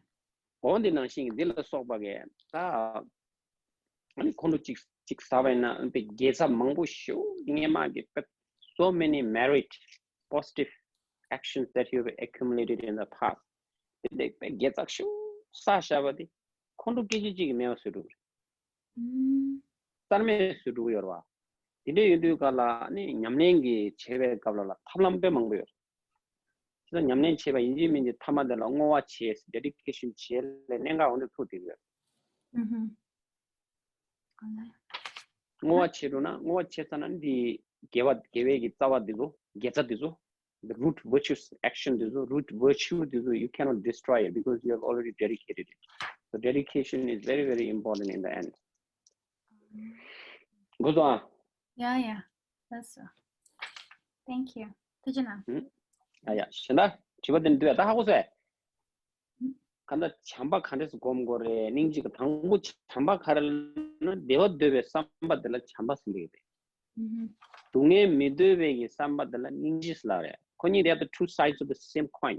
འོ་འདི་ནང་བཞིན་འདི་ལ་སོགས་པ་གས་ད། ཨ་ནི་ཁོང་ཁྲོ་གཅིག་ གཅིག་ཟ་བ་ཡིན་ན་དཔེ་དགེ་རྩ་མང་པོ་ཞེ་པོ་སྔོན་མ་གི་དཔེ་so many merit, positive actions that you have accumulated in the past. དེ་ལས་དཔེ་དགེ་རྩ་ཞེ་པོ་བསགས་བཞག་པ་དེ་ཁོང་ཁྲོ་སྐད་ཅིག་གཅིག་གིས་མེད་པ་བཟོ་འགྲོ་གི་རེད། ཨུམ། རྩ་མེད་བཟོ་འགྲོ་གི་ཡོད་རེད་བ། དེ་འདྲ་ཡིན་དུས་ག་ལ་ནི་ཉམས་ལེན་གྱི་བྱེད་པའི་སྐབས་ལ་ལ་ཐབས་ལམ་དཔེ་མང་པོ་ཡོད་རེད། ཁྱེད་ཚོ་ཉམས་ལེན་བྱེད་པ་ཡིན་གཅིག་མིན་གཅིག་མཐའ་མ་དེ་ལ་བསྔོ་བ་བྱེད། ཌེ་ཌི་ཀེ་ཤན་བྱེད་ལས་གནད་འགག་འོ་འདི་ཐུག་བསྡད་ཀྱི་ཡོད། ཨུ་ཧུམ། བསྔོ་བ་བྱེད་འགྲོ་ན་བསྔོ་བ་བྱེད་ཚར་ན་འདི་དགེ་བ་དགེ་བའི་གི་རྩ་བ་འདི་ཚོ་དགེ་རྩ་འདི་ཚོ the root virtuous action འདི་ཚོ་root virtue འདི་ཚོ you cannot destroy it because you have already dedicated it. So dedication is very, very important in the end. གོ་སོང་ཨ། Yeah, yeah. That's so. Thank you. ཐུགས་རྗེ་གནང་། ཨ་ཡ། གཞན་དག་དྲི་བ་དེ་འདུག་ད་ཧ་གོ་སོང་ཨ། གང་ལྟར་བྱམས་པ་ག་འདྲས་སེ་སྒོམ་དགོས་རེད། སྙིང་རྗེ་གི་དང་པོ་བྱམས་པ་ག་རེ་ལབ་ན་བདེ་བ་འདོད་པའི་བསམ་པ་དེ་ལ་བྱམས་པ་ཟེར་གྱི་རེད། སྡུག་བསྔལ་མི་འདོད་པའི་གི་བསམ་པ་དེ་ལ་སྙིང་རྗེ་ཟེར་ལབ་རེད། ཁོ་གཉིས་they are the two sides of the same coin.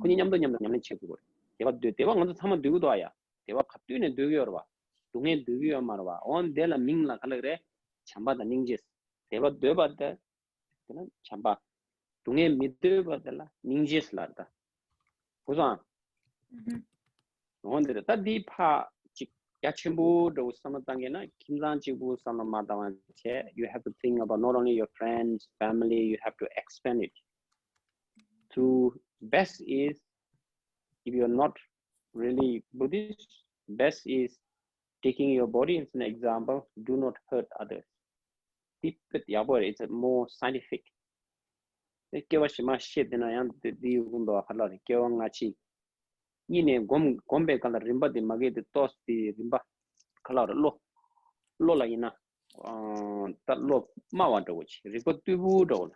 ཁོ་གཉིས་མཉམ་དུ་མཉམ་དུ་ཉམས་ལེན་བྱེད་དགོས་རེད། བདེ་བ་འདོད། བདེ་བ་ང་ཚོ་ཚང་མ་འདོད་ཀྱི་འདུག་ཨ་ཡ། བདེ་བ་ག་དུས་ནས་འདོད་ཀྱི་ཡོད་རེད་བ། སྡུག་བསྔལ་འདོད་ཀྱི་ཡོད་མ་རེད་བ། འོ་དེ་ལ་མིང་ལ་ག་ལབ་རེད། བྱམས་པ་དང་སྙིང་རྗེ། བདེ་བ་འདོད་པ་དེ། དེ་ན་བྱམས་པ། སྡུག་བསྔལ་མི་འདོད་པ་དེ་ལ་སྙིང་རྗེ་ཟེར་ལབ་རེད་ད། གོ་སོང་ཨ། འོ་འདི་རེད། ད་འདི་ཕ་གཅིག་རྒྱ་ཆེན་པོ་འདྲ་བོ་བསམ་བློ་བཏང་གི་ན་ཁྱིམ་ཚང་གཅིག་པུ་བསམ་བློ་མ་བཏང་བ་བྱས། You have to think about not only your friends, family, you have to expand it. Through best is, if you're not really Buddhist, best is taking your body as an example, do not hurt others. འདི་དཔེ་ཡག་པོ་རེད། It's more scientific. དེ་སྐྱེ་བ་ཕྱི་མ་ཤེས་བསྡད་ན་ཡང་དེ་དེ་ཡོང་གི་འདུག་ག་ལབ་རེད། སྐྱེ་བ་སྔ་ཕྱི་གཉིས་ནས་སྒོམ་སྒོམ་པའི་སྐབས་ལ་རིམ་པ་དེ་མ་གི་དེ་ཏོག་ཙམ་དེ་རིམ་པ་ག་ལབ་རེད། བློ་བློ་ལ་ཡིན་ན་ཨ་ད་བློ་དམའ་བ་འདྲ་བོ་ཅིག་རིག་པ་རྟུལ་པོ་འདྲ་བོ་ལ་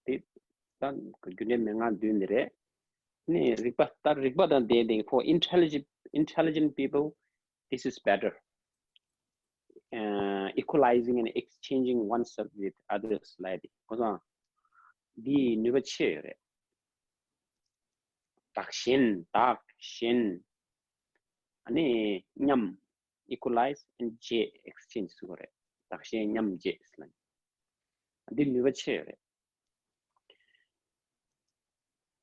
དེ་ད་རྒྱུ་འབྲས་མན་ངག་བདུན་འདི་རེད། ནི་རིག་པ་ད་རིག་པ་དང་ལྡན་ལྡན། For intelligent, intelligent people, this is better. Uh, equalizing and exchanging oneself with others ལབ་དེ། གོ་སོང་། འདིའི་ནུས་པ་ཆེ་ཡོད་རེད། བདག་གཞན་བདག་གཞན། ཨ་ནི་མཉམ། Equalize and བརྗེ། Exchange ཟེར་དགོས་རེད། བདག་གཞན་མཉམ་བརྗེ་ཟེར་ན། འདི་ནུས་པ་ཆེ་ཡོད་རེད།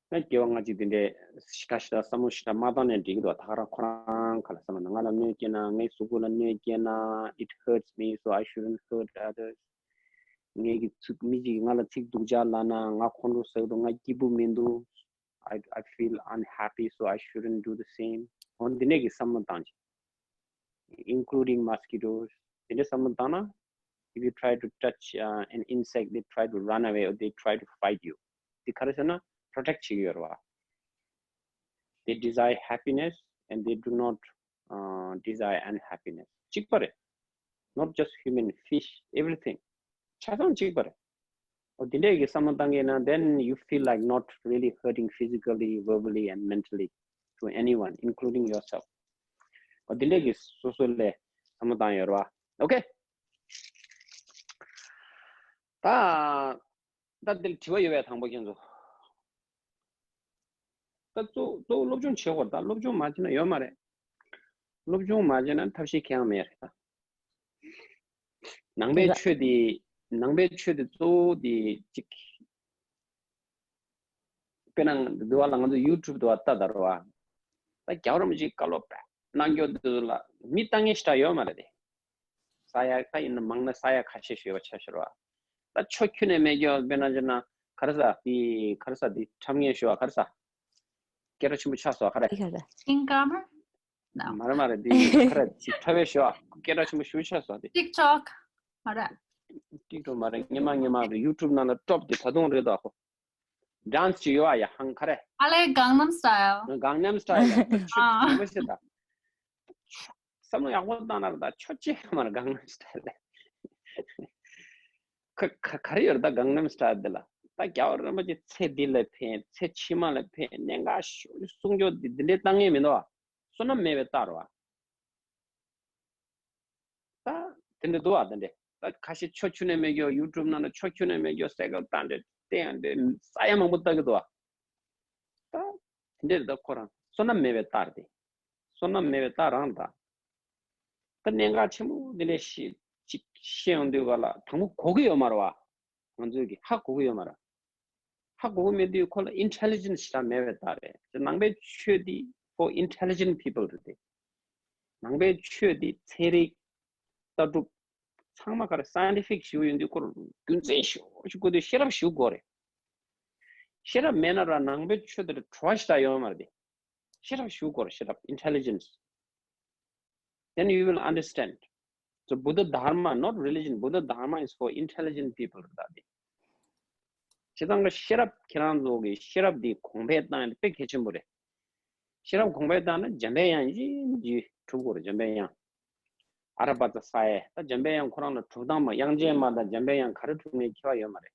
ང་སྐྱེ་བ་སྔ་ཕྱི་འདི་འདྲའི་ཞེ་དྲག་ཞེ་དྲག་བསམ་བློ་ཞེ་དྲག་མ་བཏང་ནས་འགྲིག་གི་འདུག་ད་ག་རང་ཁོ་རང་ཁ་ལ་བསམ་བློ། ང་ལ་གནོད་སྐྱེལ་ན། ངའི་གཟུགས་པོ་ལ་གནོད་སྐྱེལ་ན། It hurts me, so I shouldn't hurt others. ངའི་གི་ཚིག་མི་གཅིག་གིས་ང་ལ་ཚིག་སྡུག་ཅག་ལབ་ན་ང་ཁོང་ཁྲོ་ཟ་གི་འདུག་ང་སྐྱིད་པོ་མི་འདུག I, I feel unhappy, so I shouldn't do the same. འོ་འདི་འདྲས་ཀྱི་བསམ་བློ་བཏང་ཅིག Including mosquitoes. དེ་འདྲས་བསམ་བློ་བཏང་ན། If you try to touch uh, an insect, they try to run away or they try to fight you. དེ་ག་རེ་ཟེར་ན་protect བྱེད་ཀྱི་ཡོད་རེད་བ། They desire happiness and they do not uh, desire unhappiness. གཅིག་པ་རེད། Not just human, fish, everything. ཆ་ཚང་གཅིག་པ་རེད། འོ་དེ་འདྲས་ཀྱི་བསམ་བློ་བཏང་གི་ན། Then you feel like not really hurting physically, verbally and mentally to anyone, including yourself. འོ་དེ་འདྲས་ཀྱི་སོ་སོ་ལ་བསམ་བློ་བཏང་ཡོད་རེད་བ། Okay. ད་ད་འདིར་དྲི་བ་ཡོད་པས་དང་པོ་ཁྱེད་ཚོ། ད་གཙོ་གཙོ་བོ་སློབ་སྦྱོང་བྱེད་དགོས་རེད། ད་སློབ་སྦྱོང་མ་བྱས་ན་ཡོད་མ་རེད། སློབ་སྦྱོང་མ་བྱས་ན་ཐབས་ཤེས་གང་ཡང་མེད་རེད་ད། ནང་པའི་ཆོས་དེ་ནང་པའི་ཆོས་དེ་གཙོ་བོ་དེ་གཅིག་དཔེར་ན་འདི་བ་ལ་ང་ཚོ་YouTube འདི་བ་ལྟ་ད་རོ་བ། ད་རྒྱལ་བ་རིན་པོ་ཆེའི་བཀའ་སློབ་པ་གནང་རྒྱུ་འདི་ཚོ་ལ་མི་ལྟ་མཁན་ཞེ་དྲག་ཡོད་མ་རེད་དེ། ས་ཡ་ད་ཡིན་ན་མང་ན་ས་ཡ་ཁ་ཤས་ཤིག་ཡོད་པ་ཆ་བཞག་རོ་བ། ད་ཆོ་ཁྱུ་ནས་མེད་རྒྱུ་དཔེར་ན་བྱས་ན་ག་རེ་ཟ་དེ་ག་རེ་ཟ་དེ་འཁྲབ་མཁན་ཞུ་བ་ག་རེ་ཟ། སྐད་གྲགས་ཆེན་པོ་ཆགས་སོང་ག་རེ། Incomer? No. མ་རེད་མ་རེད། འདི་ཁ་ར་ཅིག་ཁྲ་བའི་ཞོ་སྐད་གྲགས་ཆེན་པོ་ཞུ་ཆགས་སོང་དེ། TikTok. མ་རེད། TikTok མ་རེད། སྔོན་མ་སྔོན་མ་རེད། YouTube ནང་ལ་ཀྲོབ་དེ་ད་དུང་རེད་དོ་ཨ་ཁོ། Dance ཅིག་ཡོད་ཨ་ཡ་ཧང་ག་རེ། ཨ་ལེ་Gangnam Style. Gangnam Style ཡ་ཁོ་ཆོས་ཨ་ཆོས་ཆོས་ཤེས་ད། བསམ་བློ་ཡག་པོ་བཏང་ན་རེད་ད་ཆོ་ཅི་ཧ་མ་རེད། Gangnam Style ཁ་ཁ་ག་རེ་ཡོད་རེད་ད། Gangnam Style འདི་ལ་ད་རྒྱལ་བ་རིན་པོ་ཆེ་ཚེ་འདི་ལ་ཕན་ཚེ་ཕྱི་མ་ལ་ཕན་གནད་འགག་ཤོས་གསུང་རྒྱུ་འདི་འདི་འདྲའི་བཏང་ངེས་མི་འདུག་ཨ། བསོད་ནམས་མེད་པའི་རྟགས་རེད་བ། ད་དེ་འདྲ་འདུག་ཨ། དེ་འདྲ་ད་ཁ་ཤས་ཆོ་ཁྱུ་ནས་མེད་རྒྱུ། YouTube ནང་ལ་ཆོ་ཁྱུ་ནས་མེད་རྒྱུ་སེ་གོལ་བཏང་འདྲ་བསྟན་འདྲ་ས་ཡ་མང་པོ་ལྟ་གི་འདུག་ཨ། ད་དེ་འདྲ་ད་ཁོ་རང་བསོད་ནམས་མེད་པའི་རྟགས་རེད། བསོད་ནམས་མེད་པའི་རྟགས་རང་ད། ད་གནད་འགག་ཆེན་པོ་འདི་འདྲ་ཞིག་ བཤད་ཡོང་དུས་ག་ལ་དང་པོ་གོ་གི་ཡོད་མ་རེད་བ། ང་ཚོས་ཀྱི་ཧ་གོ་གི་ཡོད་མ་རེད། ཧ་གོ་གི་མེད་དུས་ཁོ་ལ་intelligence་ཞེ་དྲག་མེད་པའི་རྟགས་རེད། དེ་ནང་པའི་ཆོས་འདི་for intelligent people་རེད་དེ། ནང་པའི་ཆོས་འདི་ཚན་རིག་ལྟ་གྲུབ་ཚང་མ་ག་རེ་scientific་ཞིག་ཡོང་དུས་ཁོ་རྒྱུ་མཚན་ཞིག་ཞིག་དགོས་དུས་ཤེས་རབ་ཞིག་དགོས་རེད། ཤེས་རབ་མེད་ན་ར་ནང་པའི་ཆོས་དེར་བྲོ་བ་ཞེ་དྲག་ཡོད་མ་རེད་དེ། ཤེས་རབ་ཞིག་དགོས་རེད། ཤེས་རབ་intelligence. Then you will understand. So Buddha Dharma, not religion, Buddha Dharma is for intelligent people. ད་དེ་བྱས་ཙང་གི་ཤེས་རབ་ཁྱེད་རང་ཚོ་གི་ཤེས་རབ་འདི་གོང་འཕེལ་བཏང་ཡ་དཔེ་གལ་ཆེན་པོ་རེད། ཤེས་རབ་གོང་འཕེལ་བཏང་ན་འཇམ་པའི་དབྱངས་ཡིན་གྱི་གྲུབ་དགོས་རེད། འཇམ་པའི་དབྱངས། ཨ་ར་པ་ཙ་ས་ཡ། ད་འཇམ་པའི་དབྱངས་ཁོ་རང་ལ་གྲུབ་སྟངས་མ་དབྱངས་ཅན་མ་དང་འཇམ་པའི་དབྱངས་ག་རེ་གྲུབ་ནས་ཁྱད་པར་ཡོད་མ་རེད།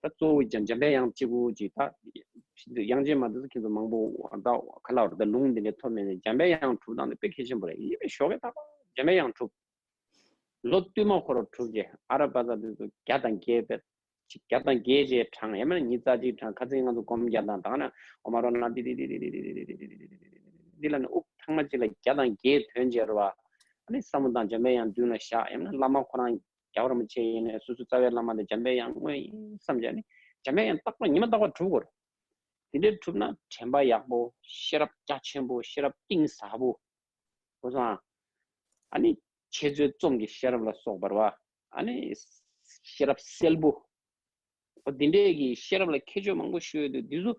ད་གཙོ་བོ་འཇམ་འཇམ་པའི་དབྱངས་གཅིག་པུ་གཅིག་ད་དབྱངས་ཅན་མ་དེ་ཚོ་ཁྱེད་ཚོ་མང་པོ་ད་ག་ལ་བར་ད་ལུང་འདི་འདྲའི་ཐོབ་མེད་ནས་འཇམ་པའི་དབྱངས་གྲུབ་སྟངས་དེ་དཔེ་གལ་ཆེན་པོ་རེད། ཡིན་པའི་ཞོགས་ཀས་ད་འཇམ་པའི་དབྱངས་གྲུབ། ལོ་བསྟུད་མར་ཁོ་རང་གྲུབ་རྗེས་ཨ་ར་པ་ཙ་དེ་ཚོ་བརྒྱ་དང་བརྒྱད་པའི་ཅིག་བརྒྱ་དང་བརྒྱད་ཅེས་གྲངས་ཡང་མིན་ན་ཉི་ཤུ་རྩ་གཅིག་གྲངས་ཁ་ཚིག་ང་ཚོ་སྒོམ་རྒྱག་དང་དང་ན་འོ་མ་རོ་ན་དི་དི་དི་དི་དི་དི་དི་དི་ལ་ནི་དབུགས་ཐེངས་མ་གཅིག་ལ་བརྒྱ་དང་བརྒྱད་ཐོན་བྱས་རེད་བ། ཨ་ནི་བསམ་བློ་དང་འཇམ་པའི་དབྱངས་མདུན་ལ་བཞག་ཡང་མིན་ན་བླ་མ་ཁོ་རང་རྒྱལ་བ་རིན་པོ་ཆེ་ཡིན་ནའི་སོ་སོ་རྩ་བའི་བླ་མ་དེ་འཇམ་པའི་དབྱངས་དངོས་ཡིན་བསམ་བྱས་ནི་འཇམ་པའི་དབྱངས་རྟག་པར་ཉི་མ་རྟག་པར་གྲུབ་དགོས་རེད། དེ་འདྲའི་གྲུབ་ན་དྲན་པ་ཡག་པོ་ཤེས་རབ་རྒྱ་ཆེན་པོ་ཤེས་རབ་གཏིང་ཟབ་པོ། གོ་སོང་ཨ། ཨ་ནི་འཆད་རྩོད་རྩོམ་གྱི་ཤེས་རབ་ལ་སོགས་པ་རེད་བ། ཨ་ནི་ཤེས་རབ་གསལ་པོ། འོ་འདི་འདྲས་ཀྱི་ཤེས་རབ་ལ་ཁྱད་ཆོས་མང་པོ་ཞིག་ཡོད་དུས་འདི་ཚོ་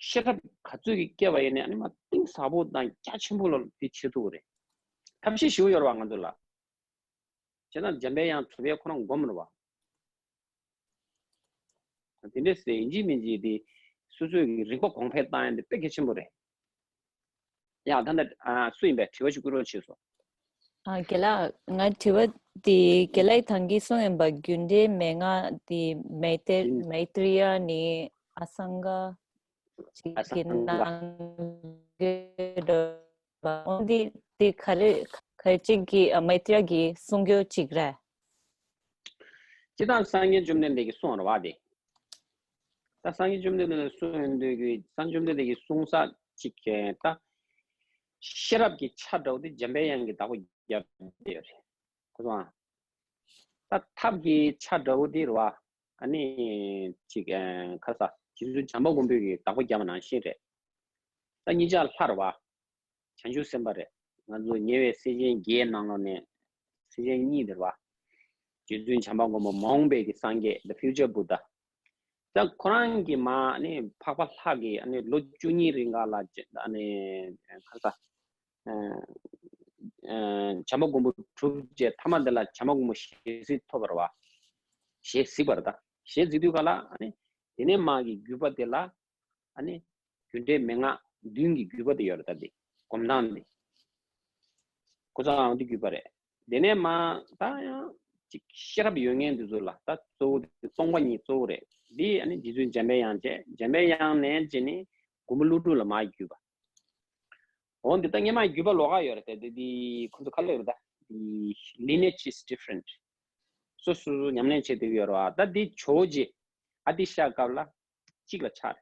ཤེས་རབ་ག་ཚོད་ཀྱིས་སྐྱེ་བ་ཡིན་ནའི་ཨ་ནི་མ་གཏིང་ཟབ་པོ་དང་རྒྱ་ཆེན་པོ་ལ་འདི་བྱེད་ཐུབ་ཀྱི་རེད། ཐབས་ཤེས་ཞིག་ཡོད་རེད་བ་ང་ཚོ་ལ། བྱས་ན་འཇམ་པའི་དབྱངས་གྲུབ་པའི་ཁོ་རང་སྒོམ་རེད་བ། དེ་འདྲས་སེ་ཡིན་གཅིག་མིན་གཅིག་དེ་སོ་སོའི་གི་རིག་པ་གོང་འཕེལ་བཏང་ཡ་དེ་དཔེ་གལ་ཆེན་པོ་རེད། ཡ་ད་ལྟ་ཨ་སུ་ཡིན་པས་དྲི་བ་ཞིག་བསྐུར་རོགས་བྱས་སོང་། ཨ་རྒན་ལགས་ང་དྲི་བ་དེ་རྒན་ལགས་ཐང་གིས་གསུངས་ཡིན་པ་རྒྱུ་འབྲས་མན་ངག་དེ་མེ་ཏྲི་ཡིན། མེ་ཏྲི་ཡ་ནི་ཨ་སང་ག་ཅིག་གི་ནང་གི་འགྲོ་བ་འོན་ཏེ་དེ་ག་རེ་ག་རེ་ཅིག་གི་ཨ་མེ་ཏྲི་ཡ་གི་གསུང་རྒྱུ་ཅིག་རེད། སྤྱིར་བཏང་སངས་རྒྱས་བཅོམ་ལྡན་འདས་ཀྱིས་གསུངས་པ་རེད་བ་དེ། ད་སངས་རྒྱས་བཅོམ་ལྡན་འདས་ལ་གསུངས་ཡོང་དུས་ཀྱི་སངས་རྒྱས་བཅོམ་ལྡན་འདས་ཀྱིས་གསུངས་ས་གཅིག་གི་ད་ཤེས་རབ་ཀྱི་ཆ་འདྲ་བོ་དེ་འཇམ་པའི་དབྱངས་ཀྱི་བདག་པོ་རྒྱབ་བསྡད་ཡོད་རེད། གོ་སོང་ཨ། ད་ཐབས་ཀྱི་ཆ་འདྲ་བོ་དེ་རེད་བ། ཨ་ནི་ཅིག་ཨ་ཁ་ས་རྗེ་བཙུན་བྱམས་པ་མགོན་པོས་ཀྱི་བདག་པོ་རྒྱབ་པ་ནང་བཞིན་རེད། ད་གཉིས་ཆ་ལྷ་རེད་བ། བྱང་ཆུབ་སེམས་དཔའ་རེད། ང་ཚོ་ཉེ་བའི་སེམས་ཅན་བརྒྱད་ནང་ལོགས་ནས་སེམས་ཅན་གཉིས་དེ་རེད་བ། རྗེ་བཙུན་བྱམས་པ་མགོན་པོ་མ་འོངས་པའི་གི་སངས་རྒྱས་the future Buddha། ད་ཁོ་རང་གི་མ་ནི་འཕགས་པ་ལྷ་གི་ཨ་ནི་ལོ་བཅུ་གཉིས་རིང་ག་ལ་ཨ་ནི་ཁ་ས་ཨ་ཨ་བྱམས་པ་མགོན་པོ་གྲུབ་རྗེས་ཐ་མ་འདི་ལ་བྱམས་པ་མགོན་པོ་ཞལ་གཟིགས་ཐོབ་པ་རེད་བ། ཞལ་གཟིགས་པ་རེད་ད། ཞལ་གཟིགས་དུས་ག་ལ་ཨ་ནི་དེ་ནས་མ་གི་བརྒྱུད་པ་དེ་ལ་ཨ་ནི་རྒྱུ་འབྲས་མན་ངག་བདུན་གྱི་བརྒྱུད་པ་དེ་ཡོད་རེད་ད་དེ་སྒོམ་སྟངས་དེ། ཁོ་ཚོ་ཨང་དེ་བརྒྱུད་པ་རེད། དེ་ནས་མ་ད་ཡང་ཅིག་ཤེས་རབ་ཡོད་མཁན་དེ་ཚོ་ལ་ད་གཙོ་བོ་དེ་སྟོང་པ་ཉིད་གཙོ་བོ་རེད། འདི་ཨ་ནི་རྗེ་བཙུན་འཇམ་པའི་དབྱངས་བྱས། འཇམ་པའི་དབྱངས་ནས་བྱས་ནས་མགོན་པོ་ཀླུ་སྒྲུབ་ལ་མ་བརྒྱུད་པ། འོ་འདི་ད་སྔོན་མ་བརྒྱུད་པ་ལོགས་ཀ་ཡོད་རེད་དེ་འདི་འདི་ཁོ་ཚོ་ཁ་ལོ་ཡོད་རེད་ད། འདི་lineage is different། སོ་སོ་སོ་ཉམས་ལེན་བྱེད་བསྡད་ཡོད་རེད་བ། ད་འདི་ཇོ་བོ་རྗེ་ཨ་ཏི་ཤ་སྐབས་ལ་གཅིག་ལ་ཆགས་རེད།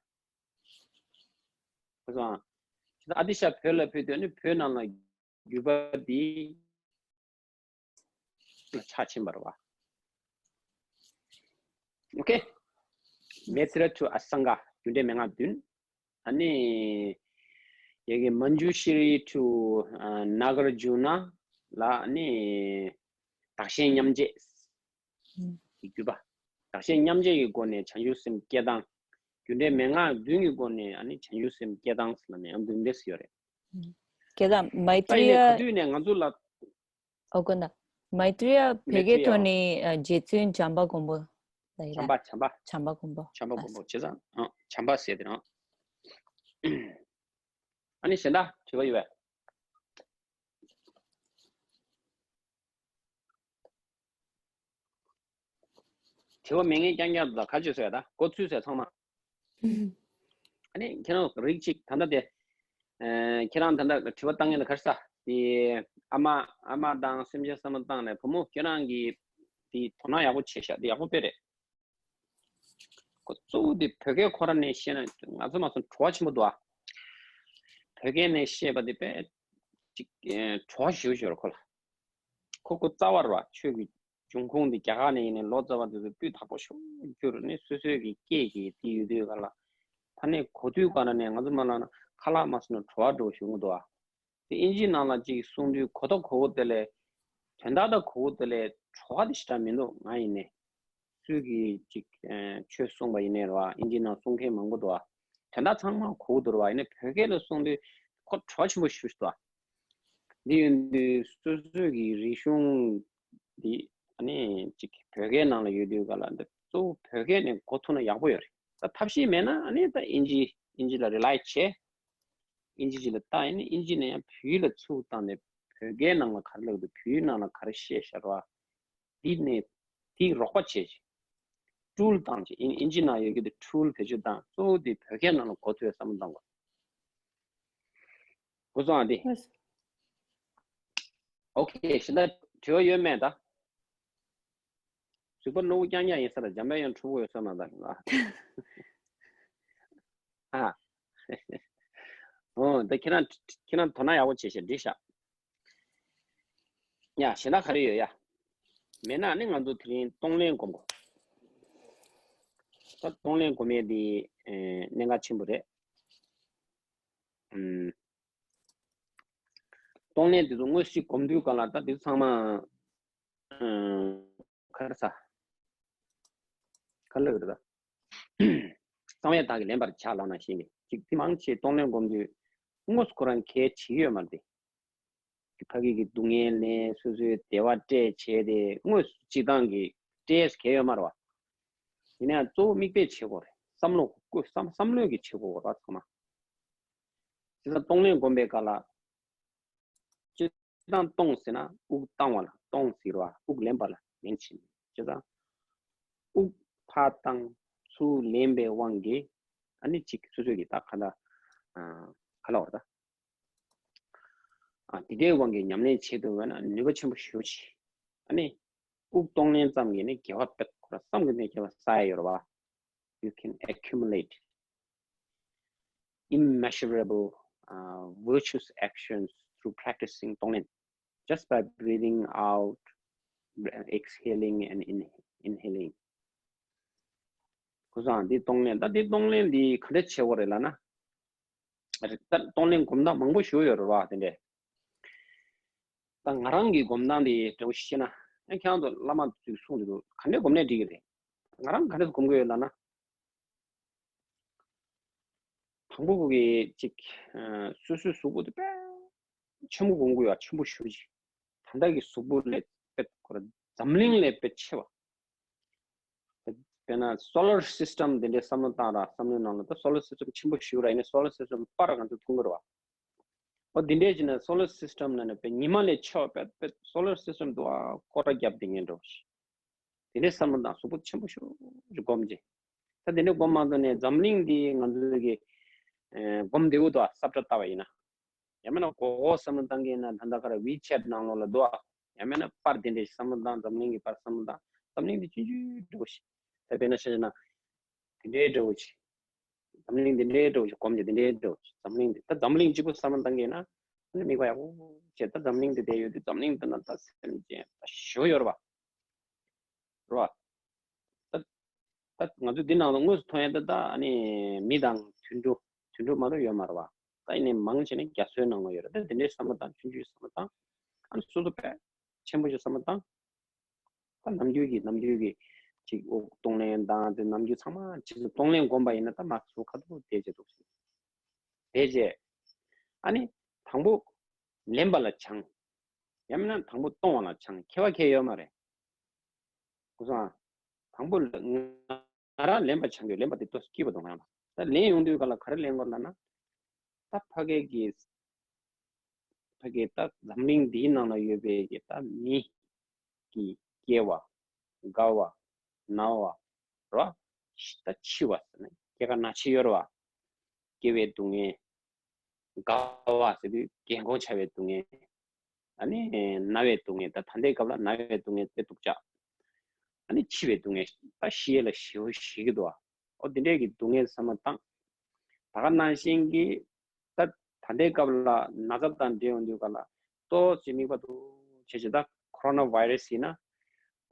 ཁོ་ཚོའང་། ཨ་ཏི་ཤ་བོད་ལ་ཕེབས་དུས་ནི་བོད་ནང་ལ་བརྒྱུད་པ་འདི་ལ་ཆགས་ཕྱིན་པ་རེད་བ། Okay. Maitreya to Asanga རྒྱུ་འབྲས་མན་ངག་བདུན། ཨ་ནི་ཡ་གི་Manjushri to Nagarjuna ལ་ཨ་ནི་བདག་གཞན་མཉམ་བརྗེ། ཀྱི་བརྒྱུད་པ། བདག་གཞན་མཉམ་བརྗེ་ཡི་སྒོ་ནས་བྱང་ཆུབ་སེམས་སྐྱེ་སྟངས། རྒྱུ་འབྲས་མན་ངག་བདུན་གྱི་སྒོ་ནས་ཨ་ནི་བྱང་ཆུབ་སེམས་སྐྱེ་སྟངས་ཟེར་ལ་ནི་ཨ་འདུན་འདེབས་ཡོད་རེད། སྐྱེ་སྟངས་མའི་ཏྲི་ཡ། ད་ཡིན་ནའི་ག་དུས་ནས་ང་ཚོ་ལ། ཨོ་གོ་ན། མའི་ཏྲི་ཡ་བོད་སྐད་ཐོག་ནས་རྗེ་བཙུན་བྱམས་པ་མགོན་པོ་ལ་ཡིན་ལ། བྱམས་པ་བྱམས་པ། བྱམས་པ་མགོན་པོ། བྱམས་པ་མགོན་པོ་བྱས་ཙང་ཨ་བྱམས་པ་ཟེར་དེ་རང་། ཨ་ནི་གཞན་དག་དྲི་བ་ཡོད་པས། དྲི་བ་མེད་མཁན་རྐྱང་རྐྱང་དང་ག་ཅོད་ཟེར་ད་གོ་ཚུལ་ཟེར་ཚང་མ། ཨ་ནི་ཁྱེད་རང་རིགས་གཅིག་ད་ལྟ་དེ། ཁྱེད་རང་ད་ལྟ་དྲི་བ་བཏང་མཁན་ལ་ག་རེ་ཟ། དེ་ཨ་མ་ཨ་མ་དང་སེམས་ཅན་བསམ་བློ་བཏང་ནས་བུ་མོ་ཁྱེད་རང་གིས་དེ་དོ་སྣང་ཡག་པོ་བྱས་ཤག་དེ་ཡག་པོ་དཔེ་རེད། ཁོ་གཙོ་བོ་དེ་བོད་སྐད་ཁོ་ར་ནས་བཤད་ན་ང་ཚོ་མ་སོང་བྲོ་བ་ཆེན་པོ་འདུག་ཨ། བོད་སྐད་ནས་བཤད་པ་དེ་དཔེ་ཅིག་བྲོ་བ་ཞེ་པོ་ཞིག་ཡོད་རེད་ཁོ་ལ། ཁོ་ཁོ་རྩ་བ་རེད་བ་ཆོས་ཀྱི་ འབྱུང་ཁུངས་འདི་རྒྱ་གར་ནས་ཡིན་ནའི་ལོ་ཙཱ་བ་འདི་ཚོ་སྤུས་དག་པོ་ཞེ་པོ་གྱུར་ནས་སོ་སོའི་གི་སྐད་ཀྱི་དེ་ཡོད་དུས་ག་ལ། ད་ནས་གོ་དུས་ག་ལ་ནས་ང་ཚོ་མ་ལ་ན་ཁ་ལག་མ་ཟ་ན་བྲོ་བ་འགྲོ་བཞིན་འདུག་ཨ། དེ་ཨིན་ཇི་ནང་ལ་ཅིག་གསུང་དུས་གོ་ཐོག་གོ་བོ་དེ་ལས་དོན་དག་དང་གོ་བོ་དེ་ལས་བྲོ་བ་དེ་ཞེ་དྲག་མི་འདུག་ང་ཡིན་ནས། སུས་ཀྱིས་ཅིག་ཆོས་གསུངས་པ་ཡིན་ནའི་རེད་བ། ཨིན་ཇི་ནང་གསུང་མཁན་མང་པོ་འདུག་བ། དོན་དག་ཚང་མ་གོ་བོ་འདུག་རེད་བ། ཡིན་ནའི་བོད་སྐད་ལ་གསུང་དུས་ཁོ་བྲོ་བ་ཆེན་པོ་ཞེ་པོ་ཞིག་འདུག་བ། འདི་ཡིན་དུས་སོ་སོའི་གི་རིག་གཞུང་འདི་ཨ་ནི་ཅིག་བོད་སྐད་ནང་ལ་ཡོད་དུས་ག་ལ་འདི་གཙོ་བོ་བོད་སྐད་ནས་གོ་ཐུབ་ན་ཡག་པོ་ཡོད་རེད། ད་ཐབས་ཤེས་མེད་ན་ཨ་ནི་ད་ཨིན་ཇི་ཨིན་ཇི་ལ་རི་ལའི་བྱས། ཨིན་ཇི་ཅིག་ལ་བལྟ་ཡིན་ན་ཨིན་ཇི་ནས་ཡང་བོད་ཡིག་ལ་ཚུར་བཏང་ནས་བོད་སྐད་ནང་ལ་ག་རེ་ལབ་འདུག་བོད་ཡིག་ནང་ལ་ག་རེ་བཤད་བཞག་ར། འདི་ནས་འདི་རོགས་པ་བྱེད་ཅིག་ཊུལ་བཏང་ཅིག་ཨིན་ཨིན་ཇི་ནང་ཡོད་རྒྱུ་དེ་ཊུལ་བེད་སྤྱོད་བཏང་གཙོ་བོ་དེ་བོད་སྐད་ནང་ལ་གོ་ཐུབ་ཡ་བསམ་བློ་བཏང་དགོས། གོ་སོང་ཨ་འདི། ཨོ་ཁེ་ཞེ་ད་དྲི་བ་ཡོད་མེད་ད། གཟིག་པ་ནོར་བུ་རྐྱང་རྐྱང་ཡིན་ས་ལ་འཇམ་པའི་ཡང་ཕྲུ་གུ་ཡོད་ས་མ་ད་ལ། ཨ། འོ་ད་ཁྱེད་རང་ཁྱེད་རང་དོ་སྣང་ཡག་པོ་བྱེད་ཤག་འགྲིག་ཤག་ཡ་ཞེ་ད་ག་རེ་ཡོད་ཡ། མེད་ན་ནི་ང་ཚོ་དེ་རིང་གཏོང་ལེན་སྒོམ་དགོས། ད་གཏོང་ལེན་སྒོམ་ཡས་དེ་གནད་འགག་ཆེན་པོ་རེད། གཏོང་ལེན་དེ་ཚོ་དངོས་གཞི་སྒོམ་དུས་ག་ལ་ད་དེ་ཚང་མ། གར་ས། ག་ལ་གི་རེད་ད། གསང་བའི་བདག་གིས་ལེན་པར་བྱ་ལབ་ན་ཤེས་ནི་ཅིག་དེ་མང་ཆེ་གཏོང་ལེན་སྒོམ་དུས་དངོས་སུ་ཁོ་རང་གལ་ཆེ་ཡོད་མ་རེད། དེ་ཕ་གི་གི་སྡུག་བསྔལ་ལེན་སོ་སོའི་བདེ་བ་སྤྲད་བྱས་ཏེ་དངོས་སུ་སྤྱི་བཏང་གི་སྤྲད་གལ་ཡོད་མ་རེད་བ། ཡིན་ན་ཡང་གཙོ་བོ་མིག་དཔེ་བྱེད་དགོས་རེད། བསམ་བློ་བཀོད་བསམ་བསམ་བློའི་གི་བྱེད་དགོས་རེད་བ་ཚང་མ། དེ་ཚོ་གཏོང་ལེན་སྒོམ་པའི་སྐབས་ལ། སྤྱིར་བཏང་གཏོང་ཟེར་ན་དབུགས་བཏང་བ་ལ་གཏོང་ཟེར་བ། དབུགས་ལེན་པ་ལ་མིང་བྱེད། བྱས་ཙང་དབུགས་ཕར་བཏང་ཚུར་ལེན་པའི་དབང་གིས་ཨ་ནི་གཅིག་སོ་སོ་གི་ད་ག་ད་ག་ལ་བར་ད་ཨ་དེ་འདྲའི་དབང་གིས་ཉམས་ལེན་བྱེད་ཐུབ་པ་ན་ནུས་པ་ཆེན་པོ་ཞེ་པོ་ཅིག་ཨ་ནི་དབུགས་གཏོང་ལེན་ཙམ་གྱིས་ནི་དགེ་བ་དཔེ་ཁོ་ར་བསམ་གྱིས་མི་ཁྱབ་པ་བསགས་ཡ་ཡོད་རེད་བ། You can accumulate immeasurable uh, virtuous actions through practicing གཏོང་ལེན། Just by breathing out, exhaling and in- inhaling. གོ་སོང་ཨ། འདི་གཏོང་ལེན། ད་འདི་གཏོང་ལེན་འདི་ག་འདྲ་བྱེད་དགོས་རེད་ལབ་ན། ད་གཏོང་ལེན་སྒོམ་སྟངས་མང་པོ་ཞིག་ཡོད་རེད་བ། དེ་འདྲས། ད་ང་རང་གི་སྒོམ་སྟངས་དེ་འདྲ་བོ་ཞིག་བཤད་ན། ཡང་ཁྱེད་རང་ཚོ་བླ་མ་ཚོས་གསུངས་འདུག་ག་འདྲས་སྒོམ་ནས་འགྲིག་གི་རེད། ང་རང་ག་འདྲས་སྒོམ་གི་ཡོད་ལབ་ན། དང་པོ་གི་ཅིག་ཨ་སོ་སོའི་གཟུགས་པོ་དེ་དཔེ་ཆེན་པོ་སྒོམ་གི་ཡོད། ཆེན་པོ་ཞེ་པོ་ཅིག་ད་ལྟ་གི་གཟུགས་པོ་ལས་དཔེ་ཁོ་ར་འཛམ་གླིང་ལས་དཔེ་ཆེ་བ། དཔེར་ན་solar system དེ་འདྲའི་བསམ་བློ་བཏང་ར། བསམ་བློའི་ནང་ལ་ད་solar system ཆེན་པོ་ཞིག་ར། ཡིན་ནའི་solar system པར་ང་ཚོ་མཐོང་གི་རེད་བ། འོ་དེ་འདྲའི་བྱས་ན་solar system ནང་ནས་དཔེ་ཉི་མ་ལས་ཆེ་བ་དཔེ་དཔེ་solar system དུ་ཨ་སྐོར་ར་བརྒྱབ་བསྡད་མཁན་འདྲ་བོ་ཞིག་དེ་འདྲའི་བསམ་བློ་དང་གཟུགས་པོ་ཆེན་པོ་ཞེ་པོ་ཅིག་སྒོམ་རྗེས། ད་དེ་འདྲའི་སྒོམ་མ་ཐུབ་ནས་འཛམ་གླིང་འདི་ང་ཚོའི་གི་ཨེ་སྒོམ་བདེ་བོ་དང་ས་བཀྲ་ལྟ་བ་ཡིན་ན། ཡང་མིན་ན་མགོ་སྐོར་བསམ་བློ་བཏང་གི་ཡིན་ན་ད་ལྟ་ག་རེ་WeChat ནང་ལོགས་ལ་འདུག་ཨ། ཡང་མིན་ན་པར་དེ་འདྲའི་བསམ་བློ་བཏང་། འཛམ་གླིང་གི་པར་བསམ་བློ་བཏང་། འཛམ་གླིང་འདི་ཆུང་ཆུང་འདྲ་བོ་ཞིག་ད་དཔེར་ན་ཆ་བཞག་ན་དེ་འདྲའི་འདྲ་བོ་ཞིག་འཛམ་གླིང་འདི་འདྲའི་འདྲ་བོ་ཞིག་སྒོམ་རྗེས་འདི་འདྲའི་འདྲ་བོ་ཞིག་འཛམ་གླིང་འདི་ད་འཛམ་གླིང་གཅིག་པུ་བསམ་བློ་བཏང་གི་ཡིན་ན་ཨ་ནི་དམིགས་པ་ཡག་པོ་བྱས། ད་འཛམ་གླིང་འདི་བསྡད་ཡོད་དུས་འཛམ་གླིང་འདི་ན་ད་སེམས་ཅན་ད་ཞེ་པོ་ཡོད་རེད་བ། རེད་བ། ད་ད་ང་ཚོ་འདི་ནང་ལ་དངོས་སུ་མཐོང་ཡ་ད་ད་ཨ་ནི་མི་དང་དུད་འགྲོ་དུད་འགྲོ་མ་གཏོགས་ཡོད་མ་རེད་བ། ད་ཡིན་ནའི་མང་ཆེ་ནི་རྒྱ་མཚོའི་ནང་ལ་ཡོད་རེད། ད་དེ་འདྲའི་བསམ་བློ་བཏང་། ཆུང་ཆུང་བསམ་བློ་བཏང་། ཨ་ནི་སོ་སོ་དཔེ་ཆེན་པོ་ཞིག་བསམ་བློ་བཏང་། ད་ནམ་རྒྱུན་གྱི་ནམ་རྒྱུན་གྱི་ཅིག་དབུགས་གཏོང་ལེན་དང་དེ་ནམ་རྒྱུན་ཚང་མ་ཅིག་གཏོང་ལེན་སྒོམ་པ་ཡིན་ན་ད་མ་སུ་ཁ་ཐུག་བསྡད་བྱས་འདུག་ཟེར། བསྡད་བྱས། ཨ་ནི་དང་པོ་ལེན་པ་ལ་སྦྱང་། ཡང་མིན་ན་དང་པོ་གཏོང་བ་ལ་སྦྱང་། ཁྱད་པར་གང་ཡང་ཡོད་མ་རེད། གོ་སོང་ཨ། དང་པོ་ལ་ང་རང་ལེན་པ་སྦྱང་དགོས། ལེན་པ་དེ་ཏོག་ཙམ་སྐྱིད་པ་འདུག་ང་རང་ལ། ད་ལེན་ཡོང་དུས་ག་ལ་ག་རེ་ལེན་དགོས་ལབ་ན། ད་ཕ་གི་གི་ཕ་གི་ད་འཛམ་གླིང་འདིའི་ནང་ལ་ཡོད་པའི་གི་ད་མི་གི་སྐྱེ་བ། རྒ་བ། ན་བ། རེད་བ། ཤི- ད་འཆི་བ་ཟེར་ནས་སྐྱེ་རྒ་ན་འཆི་ཡོད་རེད་བ། སྐྱེ་བའི་སྡུག་བསྔལ། རྒ་བ་ཟེར་དུས་རྒན་གོག་ཆགས་པའི་སྡུག་བསྔལ། ཨ་ནི་ན་བའི་སྡུག་བསྔལ། ད་ད་ལྟའི་སྐབས་ལ་ན་བའི་སྡུག་བསྔལ་དཔེ་སྡུག་ཅག་ཨ་ནི་འཆི་བའི་སྡུག་བསྔལ། ད་ཤི་ཡས་ལ་ཞེ་པོ་ཞེད་ཀྱི་འདུག་བ། ཨོ་དེ་འདྲའི་གི་སྡུག་བསྔལ་བསམ་བློ་བཏང་། ད་ག་ནང་བཞིན་གྱི་ད་ད་ལྟའི་སྐབས་ལ་ན་ཚ་དང་འབྲེལ་ཡོང་དུས་ག་ལ་ཏོག་ཙམ་དམིགས་པ་འདུག་བྱས་བྱས། ད་ཁོ་རོ་ན་བྷའི་རེ་སི་ཡིན་ན།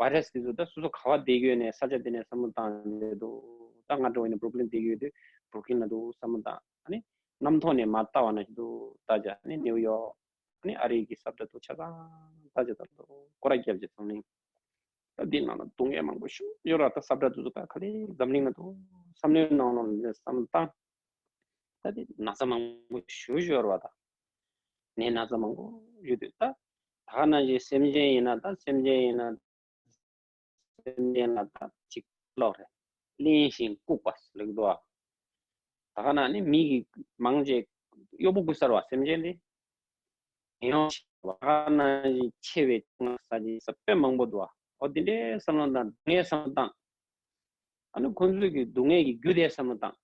བྷ་རས་དེ་ཚོ་ད་སོ་སོ་ག་བ་བསྡད་ཡོད་ནས་ས་ཆ་དེ་ནས་བསམ་བློ་བཏང་ཡོད་འདུག་ད་ང་འགྲོ་བ་ཡིན་ན་བྷུ་རུག་ལིན་བསྡད་ཡོད་དུས་བྷུ་རུག་ལིན་ལ་འདུག་བསམ་བློ་བཏང་། ཨ་ནི་གནམ་ཐོག་ནས་མར་ལྟ་བ་ན་ཞིག་འདུག་ད་ཅག་ཨ་ནི་ནེའུ་ཡོག་ཨ་ནི་ཨ་རི་གི་ས་བཀྲ་དུ་ཆ་ཚང་ད་ཅག་ད་འདུག་སྐོར་ར་རྒྱབ་ཅིག་འཛམ་གླིང་། ད་འདི་ནང་ལ་སྡུག་བསྔལ་མང་པོ་ཞིག་ཡོད་ར། ད་ས་བཀྲ་དུ་ཚོ་ད་ག་ལེ་འཛམ་གླིང་ལ་འདུག་བསམ་བློའི་ནང་ལ་བསམ་བློ་བཏང་། ད་དེ་ན་ཚ་མང་པོ་ཞུ་ཞུ་བ་དང་། ནད་ན་ཚ་མང་པོ་ཡོད་དུས་ད། ད་ག་ནང་བཞིན་སེམས་ཅན་ཡིན་ན་ད་སེམས་ཅན་ཡིན་ན། སེམས་ཅན་ལ་ད་ཅིག་ལོག་རེད། གླེན་ཞིང་ལྐུགས་པ་ལེགས་འདུག་ཨ། ད་ག་ན་ནི་མི་གི་མང་ཆེ་གཡོག་པོ་ཀུ་སར་བ་སེམས་ཅན་དེ། ཡང་ཆེ་བ་ནང་བཞིན་ཆེ་བའི་ང་ས་ཅིག་ས་དཔེ་མང་པོ་འདུག་ཨ། འོ་དེ་འདྲའི་བསམ་བློ་དང་སྡུག་བསྔལ་བསམ་བློ་བཏང་། ཨ་ནི་ཁོང་ཚོས་ཀྱི་སྡུག་བསྔལ་གྱི་རྒྱུ་དེ་བསམ་བློ་བཏང་།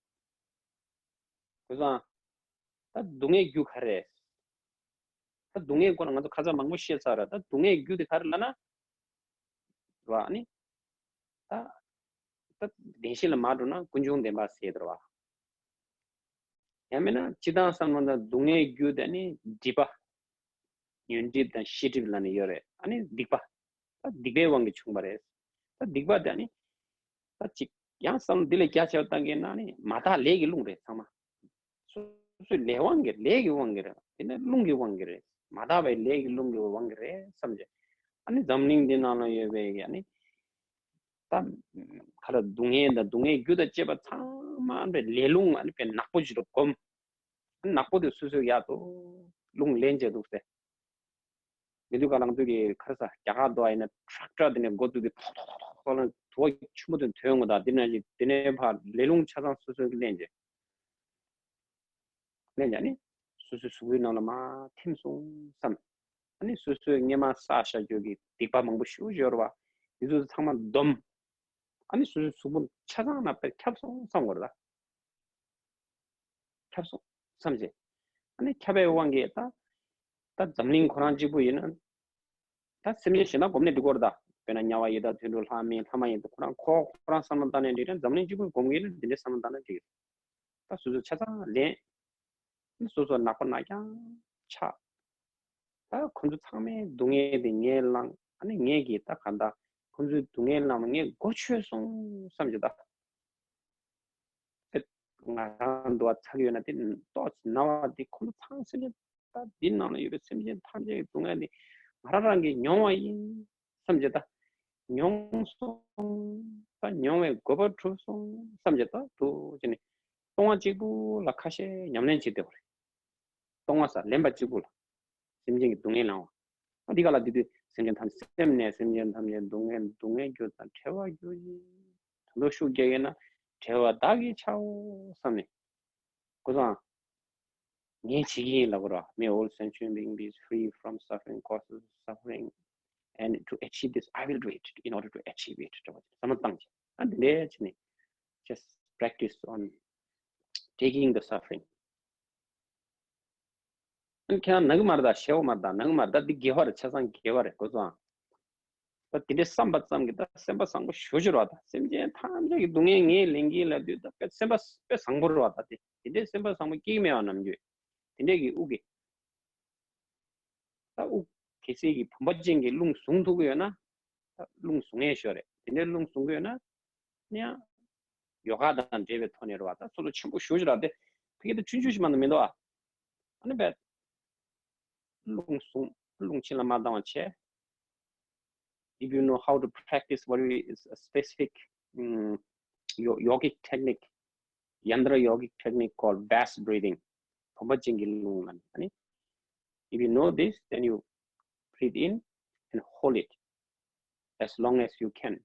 ཁོ་ཚང་། ད་སྡུག་བསྔལ་རྒྱུ་ག་རེ་རེད། ད་སྡུག་བསྔལ་སྐོར་ལ་ང་ཚོ་ཁ་ཚ་མང་པོ་བཤད་ཚར་ར། ད་སྡུག་བསྔལ་རྒྱུ་དེ་ག་རེ་ལབ་ན། ར་ཨ་ནི། ད། ད་བདེན་བཞི་ལ་མ་འགྲོ་ན་ཀུན་འབྱུང་བདེན་པ་ཟེར་དོ་ར། ཡང་མིན་ན་སྤྱི་བཏང་བསམ་བློ་ན་སྡུག་བསྔལ་རྒྱུ་དེ་ནི་སྒྲིབ་པ། ཉོན་སྒྲིབ་དང་ཤེས་སྒྲིབ་ལ་ནི་ཡོད་རེད། ཨ་ནི་སྡིག་པ། ད་སྡིག་པའི་དབང་གིས་བྱུང་བ་རེད། ད་སྡིག་པ་དེ་ནི། ད་ཅིག་ཡང་བསམ་བློ་འདི་ལས་རྒྱ་ཆེ་བ་བཏང་གི་ན་ནི་མ་དག་ལས་ཀྱི་རླུང་རེད་ཚང་མ། སོ་སོའི་ལས་དབང་གིས་ལས་ཀྱི་དབང་གིས་རེད། དེ་ནི་རླུང་གི་དབང་གིས་རེད། མ་དག་པའི་ལས་ཀྱི་རླུང་གི་དབང་གིས་རེད་བསམ་བྱས། ཨ་ནི་འཛམ་གླིང་འདི་ནང་ལ་ཡོད་པའི་ཨ་ནི། ད། ག་ལ་སྡུག་བསྔལ་དང་སྡུག་བསྔལ་རྒྱུ་དང་བཅས་པ་ཚང་མ་པའི་ལས་རླུང་ཨ་ནི་པའི་ནག་པོ་ཞིག་ཏུ་བསྒོམ། ནག་པོ་དེ་སོ་སོའི་ཡག་ཏུ་རླུང་ལེན་བྱས་འདུག་སྟེ། མི་འདུག་ག་ལང་ཚོ་གི་ཁར་ས་རྒྱ་གར་དུ་ཨ་ཡིན་ན་ཊྲག་ཊར་དེ་ནས་འགོ་བཙུགས་ཏེ་ཐོག་ཐོག་ཐོག་ཐོག་ལ་དུ་བ་ཆུ་མོ་དེ་ཐོན་འོང་ད། དེ་ནས་དེ་ནས་ཕར་ལས་རླུང་ཆ་ཚང་སོ་སོའི་ལེན་བྱས། ལེན་བྱས་ནི་སོ་སོའི་གཟུགས་པོའི་ནང་ལ་མ་ཐིམ་སོང་བསམ། ཨ་ནི་སོ་སོའི་སྔས་མ་བསགས་བཞག་རྒྱུ་གི་སྡིག་པ་མང་པོ་ཞེ་པོ་ཡོད་རེད་བ། དེ་ཚོ་ཚང་མ་སྡོམ། ཨ་ནི་སོ་སོའི་གཟུགས་པོ་ཆ་ཚང་ན་དཔེ་ཁྱབ་སོང་བསམ་དགོས་རེད་ད། ཁྱབ་སོང་བསམ་བྱས། ཨ་ནི་ཁྱབ་པའི་དབང་གིས་ད། ད་འཛམ་གླིང་ཁོ་རང་གཅིག་པུ་ཡིན་ན། ད་སེམས་ཅན་གཞན་དག་སྒོམ་ནས་འགྲིག་གི་རེད་ད། དཔེར་ན་དམྱལ་བ་ཡི་དྭགས་དུད་འགྲོ་ལྷ་མི་ལྷ་མ་ཡིན་དུ་ཁོ་རང་ཁོ་ཁོ་རང་བསམ་བློ་བཏང་ནས་འགྲིག་ན། འཛམ་གླིང་གཅིག་པུ་སྒོམ་གི་ཡིན་ན་འདི་འདྲའི་བསམ་བློ་བཏང་ན་འགྲིག་གི་རེད། ད་སོ་སོ་ཆ་ཚང་ལེན། སོ་སོ་ནག་པོ་ནག་རྐྱང་ཆགས། ད་ཁོ་ཚོ་ཚང་མའི་སྡུག་བསྔལ་དེ་ངས་བླངས། ཨ་ནི་ངས་ཀྱིས་ད་གང་ལྟར་ཁོ་ཚོའི་སྡུག་བསྔལ་བླངས་ནས་ངས་མགོ་ཆོད་སོང་བསམ་གྱི་ད། ཨེ། ང་རང་འདུག་བ་ཚ་གི་ཡོད་ན་དེ་ཏོག་ཙམ་ན་བ་དེ་ཁོ་ཚོ་ཚང་སེམས་ཅན་ད་འདི་ནང་ལ་ཡོད་པའི་སེམས་ཅན་ཐམས་ཅད་ཀྱི་སྡུག་བསྔལ་དེ་ང་རང་རང་གིས་མྱོང་བ་ཡིན། བསམ་བྱས་ད། མྱོང་སོང་། ད་མྱོང་བའི་དགོས་པ་གྲུབ་སོང་བསམ་བྱས་ད་འདུག་བྱས་ནས་སྟོང་བ་གཅིག་པུ་ལ་ཁ་ཤས་ཉམས་ལེན་བྱེད་བདེ་བ་རེད། སྟོང་བ་ས་ལེན་པ་གཅིག་པུ་ལ་སེམས་ཅན་གྱི་སྡུག་བསྔལ་ལང་བ། ཨ་འདི་ག་ལ་འདི་དུས་སེམས་ཅན་ཐམས་ཅད་སེམས་ནས་སེམས་ཅན་ཐམས་ཅད་སྡུག་བསྔལ་སྡུག་བསྔལ་གྱུར་དང་བྲལ་བར་གྱུར་ཅིག་དོན་དུ་ཤུགས་རྒྱག་ཡོད་ན་བྲལ་བ་བདག་གིས་བྱའོ་བསམ་ནས། ཀུན་བཟང་། ངས་བྱེད་ཀྱི་ཡིན་ལབ་དགོས་ར། May all sentient being be free from suffering, causes of suffering, and to achieve this, I will do it in order to achieve it. བསམ་བློ་བཏང་བྱས། ཨ་འདི་འདྲའི་བྱས་ནས། Just practice on taking the suffering. ཨ་ཁྱེད་རང་ནང་གི་མ་རེད་ད། ཤེའོ་མ་རེད་ད། ནང་གི་མ་རེད་ད། འདི་དགེ་བ་རེད། ཆ་ཚང་དགེ་བ་རེད། ཀུན་བཟང་། ད་དེ་འདྲའི་བསམ་པ་ཙམ་གྱིས་ད་སེམས་པ་བཟང་པོ་ཞེ་པོ་ཅིག་རེད་བ་ད། སེམས་ཅན་ཐམས་ཅད་ཀྱི་སྡུག་བསྔལ་ངས་ལེན་གྱི་ཡིན་ལབ་དུས་ད་དཔེ་སེམས་པ་དཔེ་བཟང་པོ་རེད་བ་ད། དེ་དེ་འདྲའི་སེམས་པ་བཟང་པོ་སྐྱེ་གི་མེད་བ་ནམ་རྒྱུན། དེ་འདྲའི་གི་དབུགས་ཀྱི། ད་དབུགས་གལ་སྲིད་ཀྱི་བུམ་པ་ཅན་གྱི་རླུང་བཟུང་ཐུབ་ཀྱི་ཡོད་ན། ད་རླུང་བཟུང་ཡས་ཤོས་རེད། དེ་འདྲའི་རླུང་བཟུང་གི་ཡོད་ན། ནི་ཡང་། ཡོ་ག་དང་འབྲེལ་བའི་ཐོག་ནས་རེད་བ། ད་སོ་སོ་ཆེན་པོ་ཞེ་པོ་ཅིག་རེད་དེ། ཕ་གི་ད་ཆུང་ཆུང་ཞིག་མ་གཏོགས་མི་འདུག་ཨ། ཨ་ནི་བས། རླུང་བཟུང་། རླུང་ཕྱི་ལ་མ་བཏང་བ་བྱས། If you know how to practice what is a specific, um, yo- yogic technique, yantra yogic technique called bass breathing. བུམ་པ་ཅན་གྱི་རླུང་ལ་ནི། If you know this, then you breathe in and hold it as long as you can.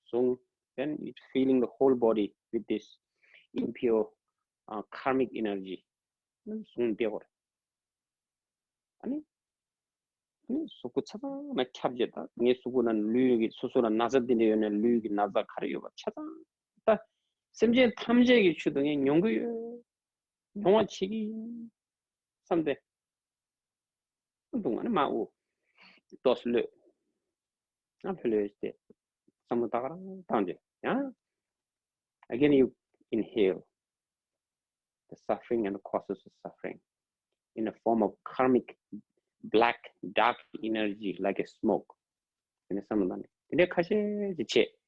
So then it's feeling the whole body with this impure, uh, karmic energy. བཟུང་བསྡད་དགོས་རེད། ཨ་ནི། ཨ་ནི་གཟུགས་པོ་ཆ་ཚང་ན་ཁྱབ་བྱས་ད། ངའི་གཟུགས་པོ་ན་ལུས་ཀྱི་སོ་སོ་ལ་ན་ཚ་འདི་འདྲ་ཡོད་ན་ལུས་ཀྱི་ན་ཚ་ག་རེ་ཡོད་པ་ཆ་ཚང་ད། སེམས་ཅན་ཐམས་ཅད་ཀྱི་ཆེད་དུ་ངས་མྱོང་གི་ཡོད། མྱོང་བ་བྱེད་ཀྱི་ཡིན། བསམ་སྟེ། འདུག་ང་ནི་མ་འུ། ཏོག་ཙམ་ལྷོད། ཡང་ལྷོད་ལྷོད་བྱས་ཏེ། བསམ་བློ་ད་ག་རང་བཏང་སྟེ་ཡང་། Again you inhale the suffering and the causes of suffering in a form of karmic black dark energy like a smoke. དེ་ནས་བསམ་བློ་བཏང་ནས་དེ་འདྲའི་ཁ་ཤས་ཅིག་བྱེད།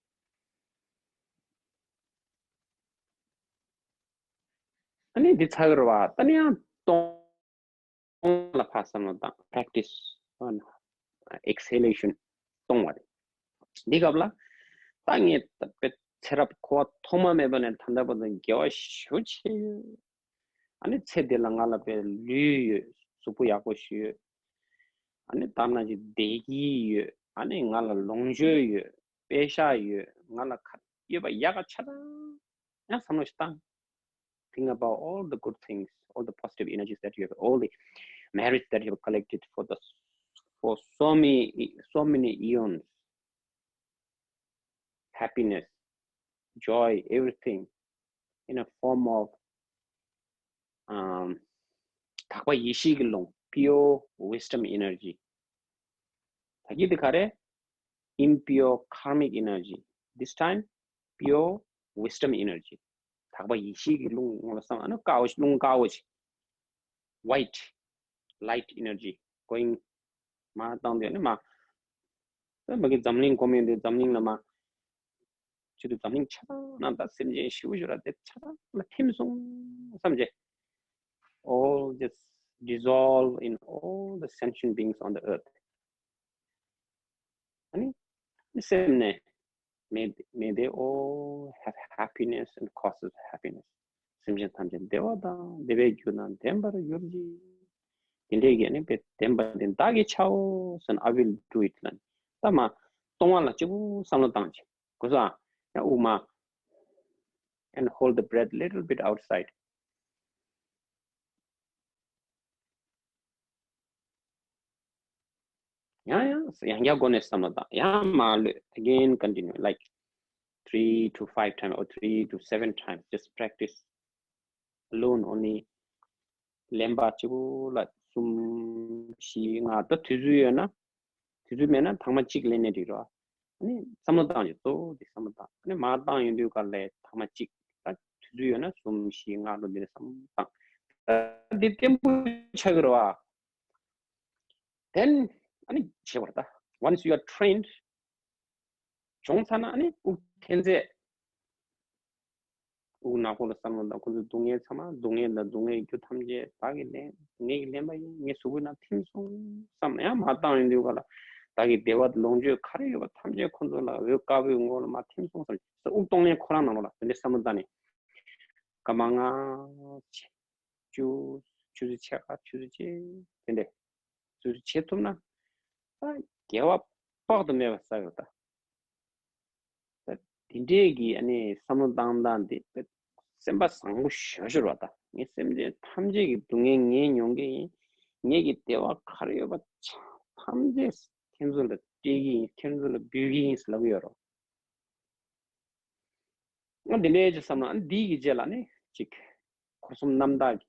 ཨ་ནི་འདི་ཚར་བ་ད་ནི་ཡང་གཏོང་ལ་ཕར་བསམ་བློ་བཏང་། Practice on exhalation གཏོང་བ་རེད། འདི་སྐབས་ལ་ད་ངས་ད་དཔེ་ཚེ་རབས་འཁོར་བ་ཐོག་མ་མེད་པ་ནས་ད་ལྟ་བར་དུ་དགེ་བ་ཞེ་པོ་བྱས་ཡོད། ཨ་ནི་ཚེ་འདི་ལ་ང་ལ་དཔེ་ལུས་ཡོད། གཟུགས་པོ་ཡག་པོ་ཞིག་ཡོད། ཨ་ནི་ལྟ་ན་ཅིག་བདེ་སྐྱིད་ཡོད། ཨ་ནི་ང་ལ་ལོངས་སྤྱོད་ཡོད། པེ་ཤག་ཡོད། ང་ལ་ཁ་ཡོད་པ་ཡག་ག་ཆ་ཚང་ཡང་བསམ་བློ་ཞིག་བཏང་། Think about all the good things, all the positive energies that you have, all the merits that you have collected for the for so many so many eons. Happiness, joy, everything in a form of um, དག་པ་ཡེ་ཤེས་ཀྱི་རླུང་། Pure wisdom energy. ད་གི་དེ་ག་རེ། Impure karmic energy. This time, pure wisdom energy. དག་པ་ཡེ་ཤེས་ཀྱི་རླུང་ངོ་ལ་བསམ། ཨ་ནི་དཀར་པོ་ཞིག་རླུང་དཀར་པོ་ཞིག white light energy going མར་བཏང་དུས་ནི་མ། ད་མ་གི་འཛམ་གླིང་སྒོམ་ཡོང་དུས་འཛམ་གླིང་ལ་མ། ཆེད་དུ་འཛམ་གླིང་ཆ་ཚང་ན་ད་སེམས་ཅན་ཞེ་པོ་ཞིག་ར་དེ་ཆ་ཚང་ལ་ཐིམ་སོང་བསམ་བྱས། All just dissolve in all the sentient beings on the earth. ཨ་ནི་སེམས་ནས། May, may they all have happiness and causes of happiness. སེམས་ཅན་ཐམས་ཅད་བདེ་བ་དང་བདེ་བའི་རྒྱུ་དང་ལྡན་པར་གྱུར་ཅིག་དེ་འདྲའི་གི་ནི་བདེན་པ་དེ་བདག་གིས་བྱའོ་ཟེར་ན། I will do it ལབ་ནས་ད་མ་གཏོང་བ་ལ་གཅིག་པུ་བསམ་བློ་བཏང་ཅིག་གོ་སོང་། ཡང་དབུགས་མ། And hold the breath little bit outside. ཡང་ཡང་ཡང་བསྐྱར་སྒོ་ནས་བསམ་བློ་བཏང་། ཡང་མར་ལྷོད། Again continue, like, three to five times or three to seven times. Just practice alone only. ལན་པ་གཅིག་པུ་ལ་གསུམ་བཞི་ལྔ། ད་དུས་ཚོད་ཡོད་ན། དུས་ཚོད་མེད་ན་ཐེངས་མ་གཅིག་ལེན་ནས་འགྲིག་རོ། ཨ་ནི་བསམ་བློ་བཏང་ཅིག་གཙོ་བོ་དེ་བསམ་བློ་བཏང་། ཨ་ནི་མར་བཏང་ཡོང་དུས་ག་ལ་ཐེངས་མ་གཅིག་ད་དུས་ཚོད་ཡོད་ན་གསུམ་བཞི་ལྔ་ལོ་འདི་ནས་བསམ་བློ་བཏང་། ད་འདི་བརྟན་པོ་ཆགས་ཀྱི་རེད་བ། Then ཨ་ནི་བྱེད་པར་ད། Once you are trained, སྦྱོང་ཚར་ན་ཨ་ནི་དབུགས་འཐེན་ཚད། དབུགས་ནག་པོ་ལ་བསམ་བློ་དང་། ཁོ་ཚོའི་སྡུག་བསྔལ་ཚང་མ། སྡུག་བསྔལ་དང་སྡུག་བསྔལ་རྒྱུ་ཐམས་ཅད་བདག་གིས་ལེན། ངེད་ཀྱིས་ལེན་པ་ཡིན། ངའི་གཟུགས་པོའི་ནང་ཐིམ་སོང་བསམ་ན་ཡང་མར་བཏང་ཡོང་དུས་ག་ལ་བདག་གི་བདེ་བ་ལོངས་སྤྱོད་ག་རེ་ཡོད་པ་ཐམས་ཅད་ཁོ་ཚོ་ལ་འོད་དཀར་པོའི་ངོ་ལ་མར་ཐིམ་སོང་བསམ། དབུགས་གཏོང་ལེན་ཁོ་རང་ནང་ལོགས་ལ་དེ་འདྲའི་བསམ་བློ་བཏང་ནས་སྐར་མ་ལྔ། ཆུ་ཆུ་ཚོད་ཕྱེད་ཀ་ཆུ་ཚོད་ཕྱེད་དེ་འདྲས་ཚུལ་བྱེད་ཐུབ་ན་ད་དགེ་བ་དཔག་ཏུ་མེད་པ་བསགས་ཡོད་ད། ད་དེ་འདྲས་ཀྱི་ཨ་ནི་བསམ་བློ་བཏང་སྟངས་དེ་སེམས་པ་བཟང་པོ་ཞེ་པོ་ཅིག་རེད་བ། ད་ངས་སེམས་ཅན་ཐམས་ཅད་ཀྱི་སྡུག་བསྔལ་ངས་མྱོང་གི་ཡིན། ངེད་ཀྱི་བདེ་བ་ག་རེ་ཡོད་པ་ཆ་ཐམས་ཅད་ཁྱེད་ཚོ་ལ་སྤྲད་ཀྱི་ཡིན། ཁྱེད་ཚོ་ལ་འབུལ་གྱི་ཡིན་ཟེར་ལབ་ཀྱི་ཡོད་རེད། ང་འདི་འདྲའི་ཅིག་བསམ་ན་ཨ་ནི་འདི་གི་རྗེས་ལ་ནི་ཅིག་འཁོར་གསུམ་རྣམ་དག་གི་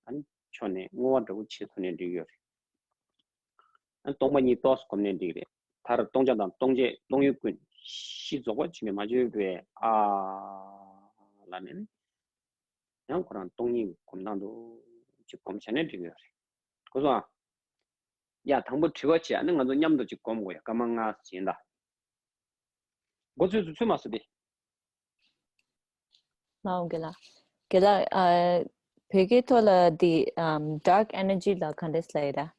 ཨ་ནི་ཕྱོགས་ནས་བསྔོ་བ་འདྲ་བོ་བྱེད་ཐུབ་ནས་འགྲིག་ཡོད་རེད། ཨ་ནི་སྟོང་པ་ཉིད་ཏོག་ཙམ་སྒོམ་ནས་འགྲིག་རེད། མཐར་སྟོང་ཆ་དང་སྟོང་བྱེད་སྟོང་ཡུལ་ཀུན། གཞི་རྫོགས་པ་ཇི་སྙེད་མ་བརྗོད་པའི་ཨ་ལ་ནི་ཡང་ཁོ་རང་སྟོང་ཉིད་སྒོམ་སྟངས་དུ་ཅིག་སྒོམ་བྱས་ནས་འགྲིག་ཡོད་རེད། གོ་སོང་ཨ། ཡ་དང་པོ་དྲི་བ་བྱས། ཨ་ནི་ང་ཚོ་མཉམ་དུ་ཅིག་སྒོམ་དགོས་ཡ། སྐར་མ་ལྔ་ཙམ་ཡིན་ད། མགོ་ཚོས་སུ་ཚོས་མ་སུ་དེ། མ་འོང་གི་ལ། གི་ལ་ཨ། བོད་སྐད་ཐོག་ལ་དེ་ཨམ་dark energy ལ་ག་འདྲས་ལབ་ཡ་ར།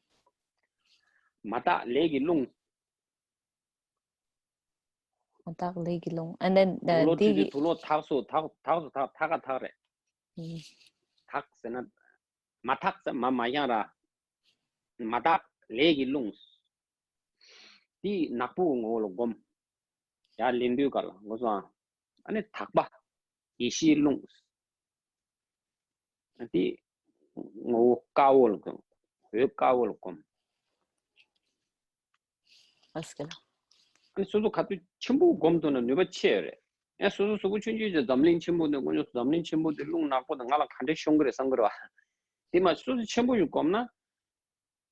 མ་དག་ལས་ཀྱི་རླུང་། མ་དག་ལས་ཀྱི་རླུང་། And then དུག་ལོག་དེ་ཚུད་དུས་དུག་ལོག་དག་སོ་དག་དག་སོ་དག་དག་ག་དག་རེད། དག་ཟེར་ན་མ་དག་ཟེར་མ་མ་ཡང་ར། མ་དག་ལས་ཀྱི་རླུང་། དེ་ནག་པོའི་ངོ་བོ་ལ་སྒོམ། ཡར་ལེན་དུས་ག་ལ་ངོ་སོང་ཨ། ཨ་ནི་དག་པ་ཡེ་ཤེས་རླུང་། ཨ་དེ་ངོ་བོ་དཀར་པོ་ལ་སྒོམ། འོད་དཀར་པོ་ལ་སྒོམ། ཨ་སྐད་ལ། ཨ་ནི་སོ་སོ་ག་དུས་ཆེན་པོ་སྒོམ་ཐུབ་ན་ནུས་པ་ཆེ་ཡོད་རེད། ཡང་སོ་སོ་གཟུགས་པོ་ཆུང་ཆུང་ཅིག་འཛམ་གླིང་ཆེན་པོ་འདི་དཀོན་མཆོག་འཛམ་གླིང་ཆེན་པོ་འདི་རླུང་ནག་པོ་དང་ང་ལ་ག་འདྲས་ཤོང་གི་རེད་བསམ་གི་རེད་བ། དེ་མ་སོ་སོ་ཆེན་པོ་ཞིག་སྒོམ་ན།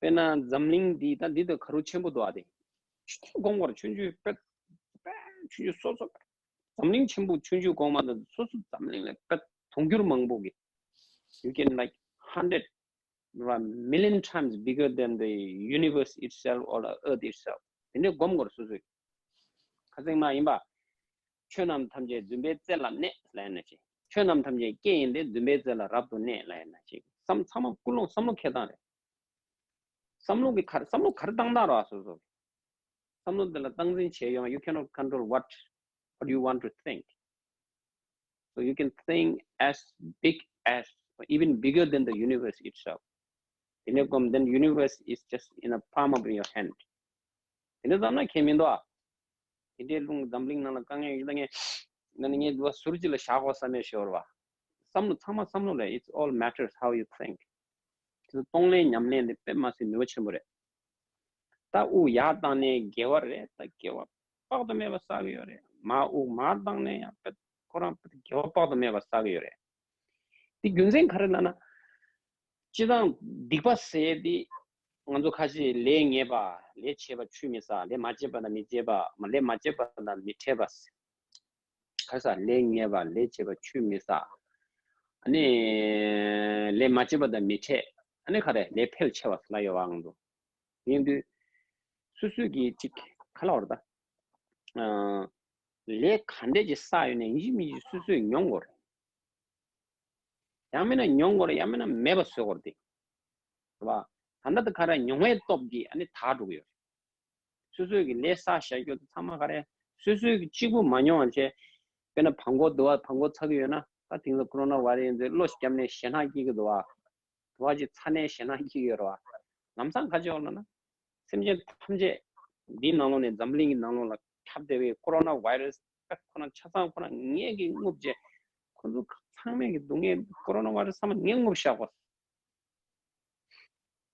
དཔེར་ན་འཛམ་གླིང་འདི་ད་འདི་དང་ག་རུ་ཆེན་པོ་འདུག་ཨ། དེ་ཆུང་ཆུང་སྒོམ་དགོས་རེད། ཆུང་ཆུང་དཔེ་དཔེ་ཆུང་ཆུང་སོ་སོ་འཛམ་གླིང་ཆེན་པོ་ཆུང་ཆུང་སྒོམ་མ་གཏོགས་སོ་སོ་འཛམ་གླིང་ལས་དཔེ་དུང་ཕྱུར་མང་པོ་གི། You can, like, hundred, million times bigger than the universe itself or the earth itself. དེ་འདྲས་སྒོམ་དགོས་རེད་སོ་སོས། ཁ་སེང་མ་ཡིན་པ། ཆོས་རྣམས་ཐམས་ཅད་བརྫུན་པའི་རྩལ་ལ་གནས་ལབ་ཡ་ན་ཅིག་ཆོས་རྣམས་ཐམས་ཅད་རྐྱེན་ཡིན་ཏེ། བརྫུན་པའི་རྩལ་ལ་རབ་ཏུ་གནས་ལབ་ཡ་ན་ཅིག་བསམ་ཚང་མ་ཀུན་སློང་བསམ་བློ་འཁྱེར་སྟངས་རེད། བསམ་བློ་གི་གར་བསམ་བློ་གར་བཏང་སྟངས་ར་སོ་སོ། བསམ་བློ་འདི་ལ་སྟངས་འཛིན་བྱེད་ཡོང་། You cannot control what what you want to think. So you can think as big as, even bigger than the universe itself. དེ་ནས་གོམས། Then universe is just in a palm of your hand. དེ་ནས་བསམ་ན་ཁྱད་མི་འདུག་ཨ། དེ་འདྲའི་རླུང་འཛམ་གླིང་ནང་ལ་དཀའ་ངལ་ཡོད་ད་ངས་ན་ནི་ངས་འདི་བ་ཟུར་གཅིག་ལ་བཞག་དགོས་བསམ་མེད་ཤོར་བ། བསམ་བློ་ཚང་མ་བསམ་བློ་ལས། It's all matters how you think. དེ་ཚོ་གཏོང་ལེན་ཉམས་ལེན་དེ་དཔེ་མ་སྲིད་ནུས་པ་ཆེན་པོ་རེད། ད་དབུགས་ཡར་བཏང་ནས་དགེ་བ་རེད། ད་དགེ་བ་དཔག་ཏུ་མེད་པ་བསགས་ཀྱི་ཡོད་རེད། མར་དབུགས་མར་བཏང་ནས་ཡང་དཔེ་ཁོ་རང་དཔེ་དགེ་བ་དཔག་ཏུ་མེད་པ་བསགས་ཀྱི་ཡོད་རེད། དེ་རྒྱུ་མཚན་ག་རེ་ལབ་ན། སྤྱིར་བཏང་སྡིག་པ་ཟེར་དེ་ང་ཚོ་ཁ་ཤས་ལས་ངན་པ། ལས་བྱས་པ་ཆུད་མི་ཟ། ལས་མ་བྱས་པ་དང་མི་བྱེད་པ། མ་ལས་མ་བྱས་པ་དང་མི་འཕྲད་པ། ག་རེ་ཟ། ལས་ངན་པ། ལས་བྱས་པ་ཆུད་མི་ཟ། ཨ་ནི་ལས་མ་བྱས་པ་དང་མི་འཕྲད། ཨ་ནི་ག་རེ། ལས་འཕེལ་ཆེ་བ་ཟེར་ལ་ཡོད་པའང་འདུག་ཡིན་དུས་སོ་སོས་ཀྱི་ཅིག་ག་ལ་བར་ད། ཨ། ལས་ག་འདྲས་ཀྱི་བསགས་ཡོད་ནས་ཡིན་གཅིག་མིན་གཅིག་སོ་སོས་མྱོང་དགོས་རེད། ཡང་མིན་ན་མྱོང་དགོས་རེད། ཡང་མིན་ན་མེད་པ་བཟོ་དགོས་རེད་དེ། རེད་པ། ད་ལྟ་དེ་ག་རེ་མྱོང་བའི་སྟོབས་ཀྱིས་ཨ་ནི་དག་འགྲོ་གི་ཡོད་རེད། སོ་སོས་ཀྱི་ལས་བསགས་བཞག་རྒྱུ་དེ་ཚང་མ་ག་རེ། སོ་སོས་ཀྱི་གཅིག་པུ་མ་མྱོང་བ་བྱས། དཔེར་ན་བྲང་ཁོག་འདུག་པ། བྲང་ཁོག་ཚ་གི་ཡོད་ན། ད་དེང་སང་ཀོ་རོ་ན་བྷ་ར་སི་ཡིན་ཚེ་གློ་ཞིག་བརྒྱབ་ནས་ཞེད་སྣང་སྐྱེ་གི་འདུག་པ། དུ་བ་གཅིག་ཚ་ནས་ཞེད་སྣང་སྐྱེ་གི་ཡོད་རེད་པ། ལམ་སང་ག་བྱེད་དགོས་ལབ་ན། སེམས་ཅན་ཐམས་ཅད་འདིའི་ནང་ལོགས་ནས། འཛམ་གླིང་གི་ནང་ལོགས་ལ་ཁྱབ་བསྡད་པའི་ཀོ་རོ་ན་བྷ་ར་སི་ཁོ་རང་ཆ་ཚང་ཁོ་རང་ངས་ཀྱིས་རྔུབ་བྱས། ཁོ་ཚོ་ཚང་མས་ཀྱི་སྡུག་བསྔལ། ཀོ་རོ་ན་བྷ་ར་སི་ཚང་མ་ངས་རྔུབ་བཞག་པ།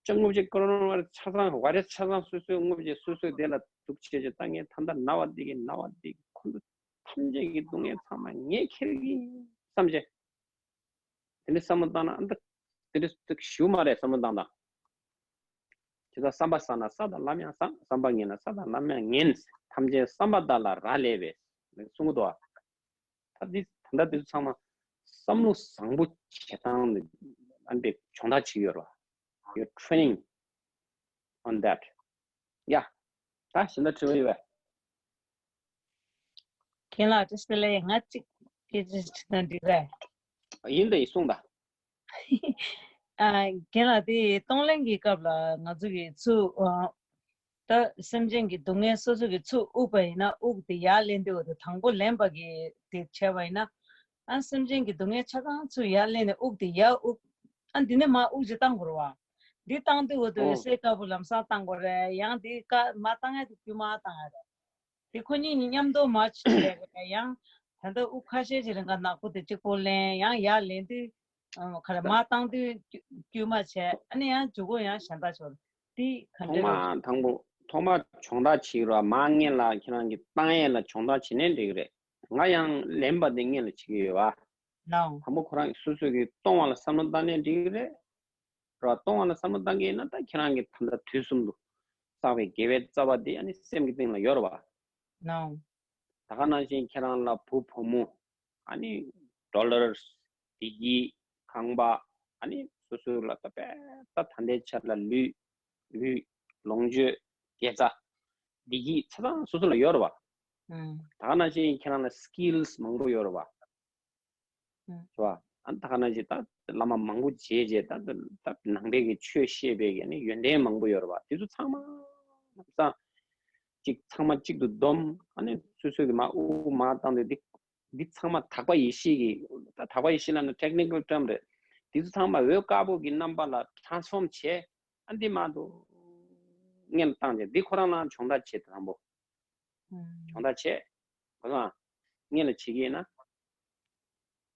ཅང་རྔུབ་བྱས། ཀོ་རོ་ན་བྷ་ར་སི་ཆ་ཚང་། བྷ་ར་སི་ཆ་ཚང་སོ་སོས་རྔུབ་བྱས། སོ་སོས་དེ་ལ་སྡུག་བྱས་བྱས། ད་ངས་ད་ལྟ་ན་བ་འདི་གི་ན་བ་འདི་གི་ཁོ་ཚོ་ཐམས་ཅད་ཀྱི་སྡུག་བསྔལ་ཚང་མ་ངས་འཁྱེར་གྱི་བསམ་བྱས། དེ་འདྲ་བསམ་བློ་བཏང་ན་ཨ་འདི་དེ་འདྲ་ཞིག་མ་རེད་བསམ་བློ་བཏང་དང་། ཇི་ལྟར་བསམ་པ་བཟང་ན་ས་དང་ལམ་ཡང་བཟང་། བསམ་པ་ངན་ན་ས་དང་ལམ་ཡང་ངན། ཐམས་ཅད་བསམ་པ་དག་ལ་རག་ལས་པས་གསུང་གི་འདུག་པ། ད་འདི་ད་ལྟ་འདི་ཚོ་ཚང་མ་བསམ་བློ་བཟང་པོ་བྱེད་སྟངས་ནི་ཨ་ནི་སྦྱོང་བརྡར་བྱེད་ཀྱི་ཡོད་རེད་པ། You're training on that. ཡ། ད་གཞན་དག་དྲི་བ་ཡོད་པས། རྒན་ལགས་བཀྲ་ཤིས་བདེ་ལེགས། ང་གཅིག་སྐད་ཆ་དྲི་ན་འགྲིག་གས། ཡིན་ད་ཡིན་གསུངས་ད། ཨ། རྒན་ལགས་དེ་གཏོང་ལེན་གྱི་སྐབས་ལ་ང་ཚོ་གི་ཚུར་ཨ། ད་སེམས་ཅན་གྱི་སྡུག་བསྔལ་སོ་སོ་གི་ཚུར་དབུགས་པ་ཡིན་ན་དབུགས་དེ་ཡར་ལེན་དུས་འོ་དེ་དང་པོ་ལེན་པ་གི་དེ་བྱས་པ་ཡིན་ན། ཨ། སེམས་ཅན་གྱི་སྡུག་བསྔལ་ཆ་ཚང་ཚུར་ཡར་ལེན་ནས་དབུགས་དེ་ཡར་དབུགས། ཨ། འདི་ནས་མར་དབུགས་ཅིག་བཏང་དགོས་རེད་པ། འདི་བཏང་དུས་འོ་དེ་འོ་སའི་དཀར་པོ་ལམ་སང་བཏང་དགོས་རེད། ཡང་དེ་དཀར་མར་བཏང་ཡ་དེ་དཀྱུས་མར་བཏང་ཡ་རེད། དེ་ཁོ་གཉིས་གཉིས་མཉམ་དུ་མར་ཆུ་བྱས་པ་ཡང་། ད་ལྟ་དབུགས་ཁ་ཤས་ཅིག་རིང་ག་ནག་པོ་དེ་གཅིག་པོ་ལེན། ཡང་ཡར་ལེན་དུས་ཨ། ག་རེ་མར་བཏང་དུས་དཀྱུས་དཀྱུས་མ་བྱས། ཨ་ནི་ཡང་མཇུག་གུ་ཡང་གཞན་དག་ཤོར། དེ་ག་ཐོག་འདྲ་རེད། མར་དང་པོ་ཐོག་མར་སྦྱོང་བརྡར་བྱེད་ཀྱི་རེད་པ། མར་སྔོན་ལ་ཁྱེད་རང་གིས་བཏང་ཡས་ལ་སྦྱོང་བརྡར་བྱེད་ནའི་འགྲིག་གི་རེད། ང་ཡང་ལེན་པ་དེ་སྔོན་ལ་བྱེད་ཀྱི་ཡོད་པ། ལའོ། དང་པོ་ཁོ་རང་གིས་སོ་སོ་གིས་གཏོང་བ་ལ་བསམ་བློ་བཏང་ནའི་འགྲིག་གི་རེད། རེད་པ། གཏོང་བ་ལ་བསམ་བློ་བཏང་གི་ཡིན་ན་ད་ཁྱེད་རང་གིས་ད་ལྟ་དུས་གསུམ་དུ་བསགས་པའི་དགེ་བའི་རྩ་བ་དེ་ཨ་ནི་སེམས་ཀྱི་གཏིང་ལ་ཡོད་རེད་པ། ལའོ། ད་ག་ནང་བཞིན་ཁྱེད་རང་ལ་བུ་བུ་མོ། ཨ་ནི་ཌོ་ལར། བདེ་སྐྱིད། ཁང་པ། ཨ་ནི་སོ་སོ་ལ་ད་དཔེ་ད་ད་ལྟའི་ཆར་ལ་ལུས། ལུས། ལོངས་སྤྱོད། དགེ་རྩ། བདེ་སྐྱིད་ཆ་ཚང་སོ་སོ་ལ་ཡོད་རེད་པ། ཨང་། ད་ག་ནང་བཞིན་ཁྱེད་རང་ལ་སི་ཀིལ་སི་མང་པོ་ཡོད་རེད་པ། ཨང་། རེད་པ། ཨ་ནི་ད་ག་ནང་བཞིན་ད་བླ་མ་མང་པོ་མཇལ་བྱས། ད་ད་ནང་པའི་གི་ཆོས་བཤད་པའི་གི་ཨ་ནི་ཡོན་ཏན་མང་པོ་ཡོད་རེད་པ། དེ་ཚོ་ཚང་མ་ལམ་སང་གཅིག་ཚང་མ་གཅིག་ཏུ་བསྡོམས། ཨ་ནི་སོ་སོ་གི་མར་དབུགས་མར་བཏང་དུས་འདི་འདི་ཚང་མ་དག་པ་ཡེ་ཤེས་ཀྱི། ད་དག་པ་ཡེ་ཤེས་ལབ་ན་ཊེག་ནི་ཀལ་ཊརམ་རེད། འདི་ཚོ་ཚང་མ་འོད་དཀར་པོ་གི་རྣམ་པ་ལ་ཊ་རན་སི་ཕོརམ་བྱས། ཨ་འདི་མར་དུ་སྔོན་ལ་བཏང་བྱས། འདི་ཁོ་རང་ལའང་སྦྱོང་བརྡར་བྱེད། དང་པོ་ཨང་། སྦྱོང་བརྡར་བྱས། ཁོ་རང་སྔོན་ལ་བྱེད་ཀྱི་ཡིན་ན།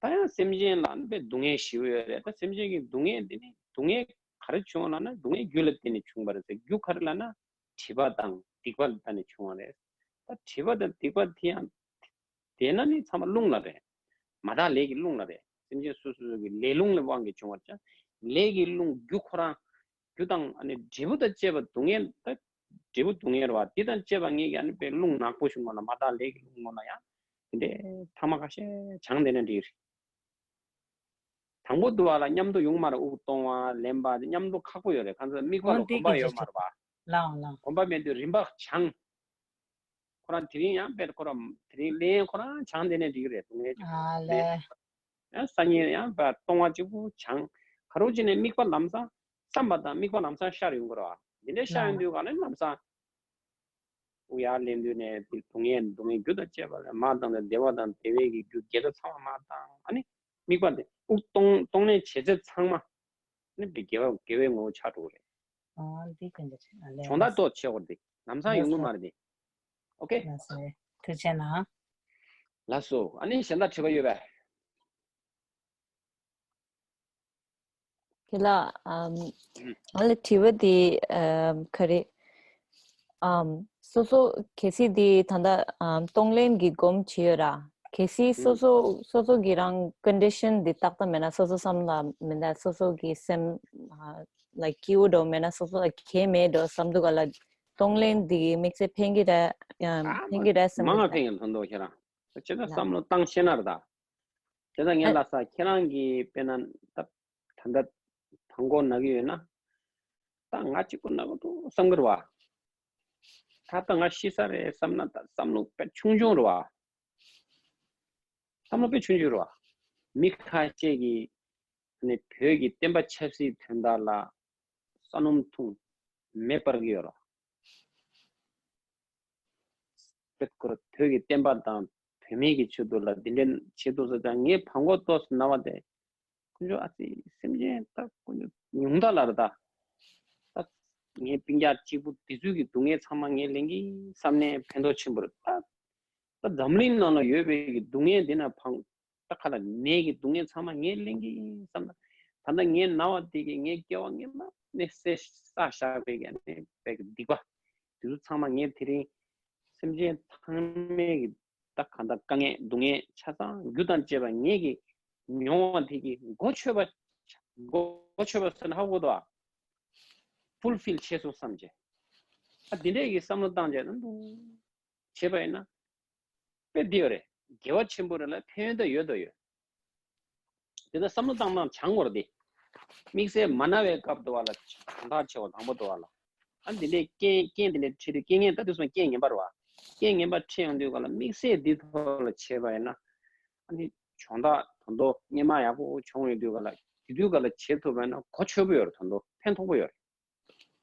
ད་ཡང་སེམས་ཅན་ལ་ཨ་ནི་དཔེ་སྡུག་བསྔལ་ཞེ་པོ་ཡོད་རེད། ད་སེམས་ཅན་གྱི་སྡུག་བསྔལ་འདི་ནི་སྡུག་བསྔལ་ག་རེ་བྱུང་བ་ལབ་ན་སྡུག་བསྔལ་རྒྱུ་ལ་བརྟེན་ནས་བྱུང་བ་རེད་ཟེར། རྒྱུ་ག་རེ་ལབ་ན་སྒྲིབ་པ་དང་སྡིག་པ་ལ་བརྟེན་ནས་བྱུང་བ་རེད། ད་སྒྲིབ་པ་དང་སྡིག་པ་དེ་ཡང་དེ་ན་ནི་ཚང་མ་རླུང་ལ་རེད། མ་དག་ལས་ཀྱི་རླུང་ལ་རེད། སེམས་ཅན་སོ་སོ་སོ་གི་ལས་རླུང་ལ་དབང་གིས་བྱུང་བར་བྱ། ལས་ཀྱི་རླུང་རྒྱུ་ཁོ་རང་། རྒྱུ་དང་ཨ་ནི་འབྲས་བུ་དང་བཅས་པ་སྡུག་བསྔལ། ད་འབྲས་བུ་སྡུག་བསྔལ་རེད་པ། འདི་དང་བཅས་པ་ངེད་ཀྱི་ཨ་ནི་དཔེ་རླུང་ནག་པོ་ཞིག་སྔོན་ལ། མ་དག་ལས་ཀྱི་རླུང་སྔོན་ལ་ཡང་དེ་འདྲའི་ཐ་མ་ཁ་ཤས་སྦྱངས་བསྡད་ན་འགྲིག་རེད། དང་པོ་དུ་བ་ལ་མཉམ་དུ་ཡོང་མ་རེད། དབུགས་གཏོང་བ་ལེན་པ་དེ་མཉམ་དུ་ཁག་པོ་ཡོད་རེད། གང་ཟེར་མིག་པ་ལ་གོམས་པ་ཡོད་མ་རེད་པ། ལའོ་ལའོ། གོམས་པ་མེད་དུས་རིམ་པ་སྦྱངས། ཁོ་རང་དེ་རིང་ཡང་དཔེར་ཁོ་རང་དེ་རིང་ལན་ཁོ་རང་སྦྱངས་བསྡད་ནས་འགྲིག་གི་རེད། སྡུག་བསྔལ་གྱི་ཨ་ལས། ཡང་སང་ཉིན་ཡང་དཔེར་སྟོང་བ་གཅིག་པུ་སྦྱངས། ག་རེ་བྱས་ནས་དམིགས་པ་ལམ་སང་བསམ་པ་དང་དམིགས་པ་ལམ་སང་ཤར་ཡོང་གི་རེད་བ། འདི་འདྲ་ཤར་ཡོང་དུས་ག་ལ་ལམ་སང་དབུགས་ཡར་ལེན་དུས་ནས་དེ་སྡུག་བསྔལ་སྡུག་བསྔལ་རྒྱུ་དང་བཅས་པ་ལ་མར་བཏང་སྟེ་བདེ་བ་དང་བདེ་བའི་གི་རྒྱུ་དགེ་རྩ་ཚང་མ་མར་བཏང་། ཨ་ནི་དམིགས་པ་དེ་དབུགས་གཏོང་གཏོང་ལེན་བྱེད་ཚད་ཚང་མ་ནི་དགེ་བ་དགེ་བའི་ངོ་བོ་ཆགས་འགྲོ་གི་རེད། ཨ་འདི་ག་འདྲ་ཆགས་ཨ་ལས། སྦྱོང་བརྡར་ཏོག་བྱེད་དགོས་རེད། དེ་ལམ་སང་ཡོང་གི་མ་རེད་དེ། ཨོ་ཁེ། ལགས་སོ། ཐུགས་རྗེ་གནང་། ལགས་སོ། ཨ་ནི་གཞན་དག་དྲི་བ་ཡོད་པས། དེ་ལ་ཨམ་ང་ལ་དྲི་བ་དེ་ཨམ་ག་རེ་ཨམ་སོ་སོ་གལ་སྲིད་དེ་ད་ལྟ་ཨམ་གཏོང་ལེན་གྱི་སྒོམ་བྱེད་ཡོད་ར། གལ་སྲིད་སོ་སོ་སོ་སོ་གི་རང་ཀོན་ཌི་ཤན་དེ་ཏག་ཏག་མེད་ན། སོ་སོ་བསམ་ལ་མེད་ན། སོ་སོ་གི་སེམས་ལ་སྐྱིད་པོ་འགྲོ་མེད་ན། སོ་སོ་ལ་གལ་མེད་འགྲོ་བསམ་འདུག་ག་ལ། གཏོང་ལེན་དེ་གི་དམིགས་བསལ་ཕན་གྱི་རེད་ཡང་ཕན་གྱི་རེད་བསམ་མང་ང་ཕན་གྱི་མཐོང་འདུག་ཁྱེད་རང་ཁྱེད་ཚོ་བསམ་བློ་བཏང་ཤེས་ན་རེད་ད། དེ་ལྟར་ངས་ལབ་ས་ཁྱེད་རང་གིས་དཔེར་ན་ད་ད་ལྟ་དང་པོ་ན་གི་ཡོད་ན། ད་ང་གཅིག་པུ་ན་གི་འདུག་བསམ་གི་རེད་བ། ད་ལྟ་ང་ཤི་ས་རེད་བསམ་ན་ད་བསམ་བློ་དཔེ་ཆུང་ཆུང་རེད་བ། བསམ་བློ་དཔེ་ཆུང་ཆུང་རེད་བ། མི་ཁ་ཤས་ཀྱིས་ནི་བོད་ཀྱི་བསྟན་པ་ཆབ་སྲིད་དོན་དག་ལ་ས་སྣུམ་འཐུང་མེ་སྤར་གི་ཡོད་རེད། བོད་ཀྱི་བསྟན་པ་དང་བོད་མིའི་གི་ཆེད་དུ་ལ་འདི་འདྲའི་བྱེད་འདུག་ཟེར་ཙང་ངས་བང་གོ་ཏོག་ཙམ་ན་བ་དེ། ཁོང་ཚོ་ཨ་ཙི་སེམས་ཅན་ད་ཁོང་ཚོ་ཉུང་མཐའ་ལ་རེད་ད། ད་ངའི་སྤུན་ཀྱག་གཅིག་པུ་དེ་ཚོའི་གི་སྡུག་བསྔལ་ཚང་མ་ངས་ལེན་གི་བསམ་ནས་ཕན་ཐོགས་ཆེན་པོ་རེད་ད། ད་འཛམ་གླིང་ནང་ལ་ཡོད་པའི་གི་སྡུག་བསྔལ་འདི་ན་བང་ད་ཁ་ལ་ནད་ཀྱི་སྡུག་བསྔལ་ཚང་མ་ངས་ལེན་གི་བསམ་ན། ད་ལྟ་ངའི་ན་བ་དེ་གི་ངའི་སྐྱེ་བ་སྔོན་མ་ནས་བསད་བསགས་བཞག་པའི་གི་ནས་པའི་གི་སྡིག་པ་དེ་ཚོ་ཚང་མ་ངས་དེ་རིང་སེམས་ཅན་ཚང་མའི་གི་ད་གང་ལྟར་དཀའ་ངལ་སྡུག་བསྔལ་ཆ་ཚང་རྒྱུ་དང་བཅས་པ་ངེད་ཀྱིས་མྱོང་བ་དེ་གི་གོ་ཆོད་པ། གོ་ཆོད་པ་ཟེར་ན་ཧ་གོ་འདུག་ཨ། ཕུལ་ཕིལ་བྱས་སོང་བསམ་བྱས། ཨ་འདི་འདྲས་ཀྱི་བསམ་བློ་བཏང་བྱས་ན་འདུག་བྱས་པ་ཡིན་ན། དཔེ་འདི་ཡོད་རེད། དགེ་བ་ཆེན་པོ་རེད་ལ་ཕན་ཡོན་ད་ཡོད་དོ་ཡོད། དེ་ལྟར་བསམ་བློ་བཏང་སྟངས་སྦྱང་དགོས་རེད་དེ། དམིགས་བསལ་མ་ན་བའི་སྐབས་དུ་བ་ལ་གང་ཐག་ཆེ་བ་དང་པོ་དུ་བ་ལ། ཨ་འདི་འདྲའི་རྐྱེན་རྐྱེན་འདི་འདྲའི་འཕྲད་དུས་རྐྱེན་ངན་ད་དུས་སུ་རྐྱེན་ངན་པ་རེད་བ། རྐྱེན་ངན་པ་འཕྲད་ཡོང་དུས་ག་ལ་དམིགས་བསལ་འདི་ཐོག་ལ་བྱས་པ་ཡིན་ན། ཨ་ནི་སྦྱོང་བརྡར་ད་དུང་སྔོན་མ་ཡག་པོ་བྱུང་ཡོང་དུས་ག་ལ་དེ་དུས་ག་ལ་བྱེད་ཐུབ་པ་ཡིན་ན་གོ་ཆོད་པོ་ཡོད་རེད། ད་དུང་ཕན་ཐོགས་པོ་ཡོད་རེད།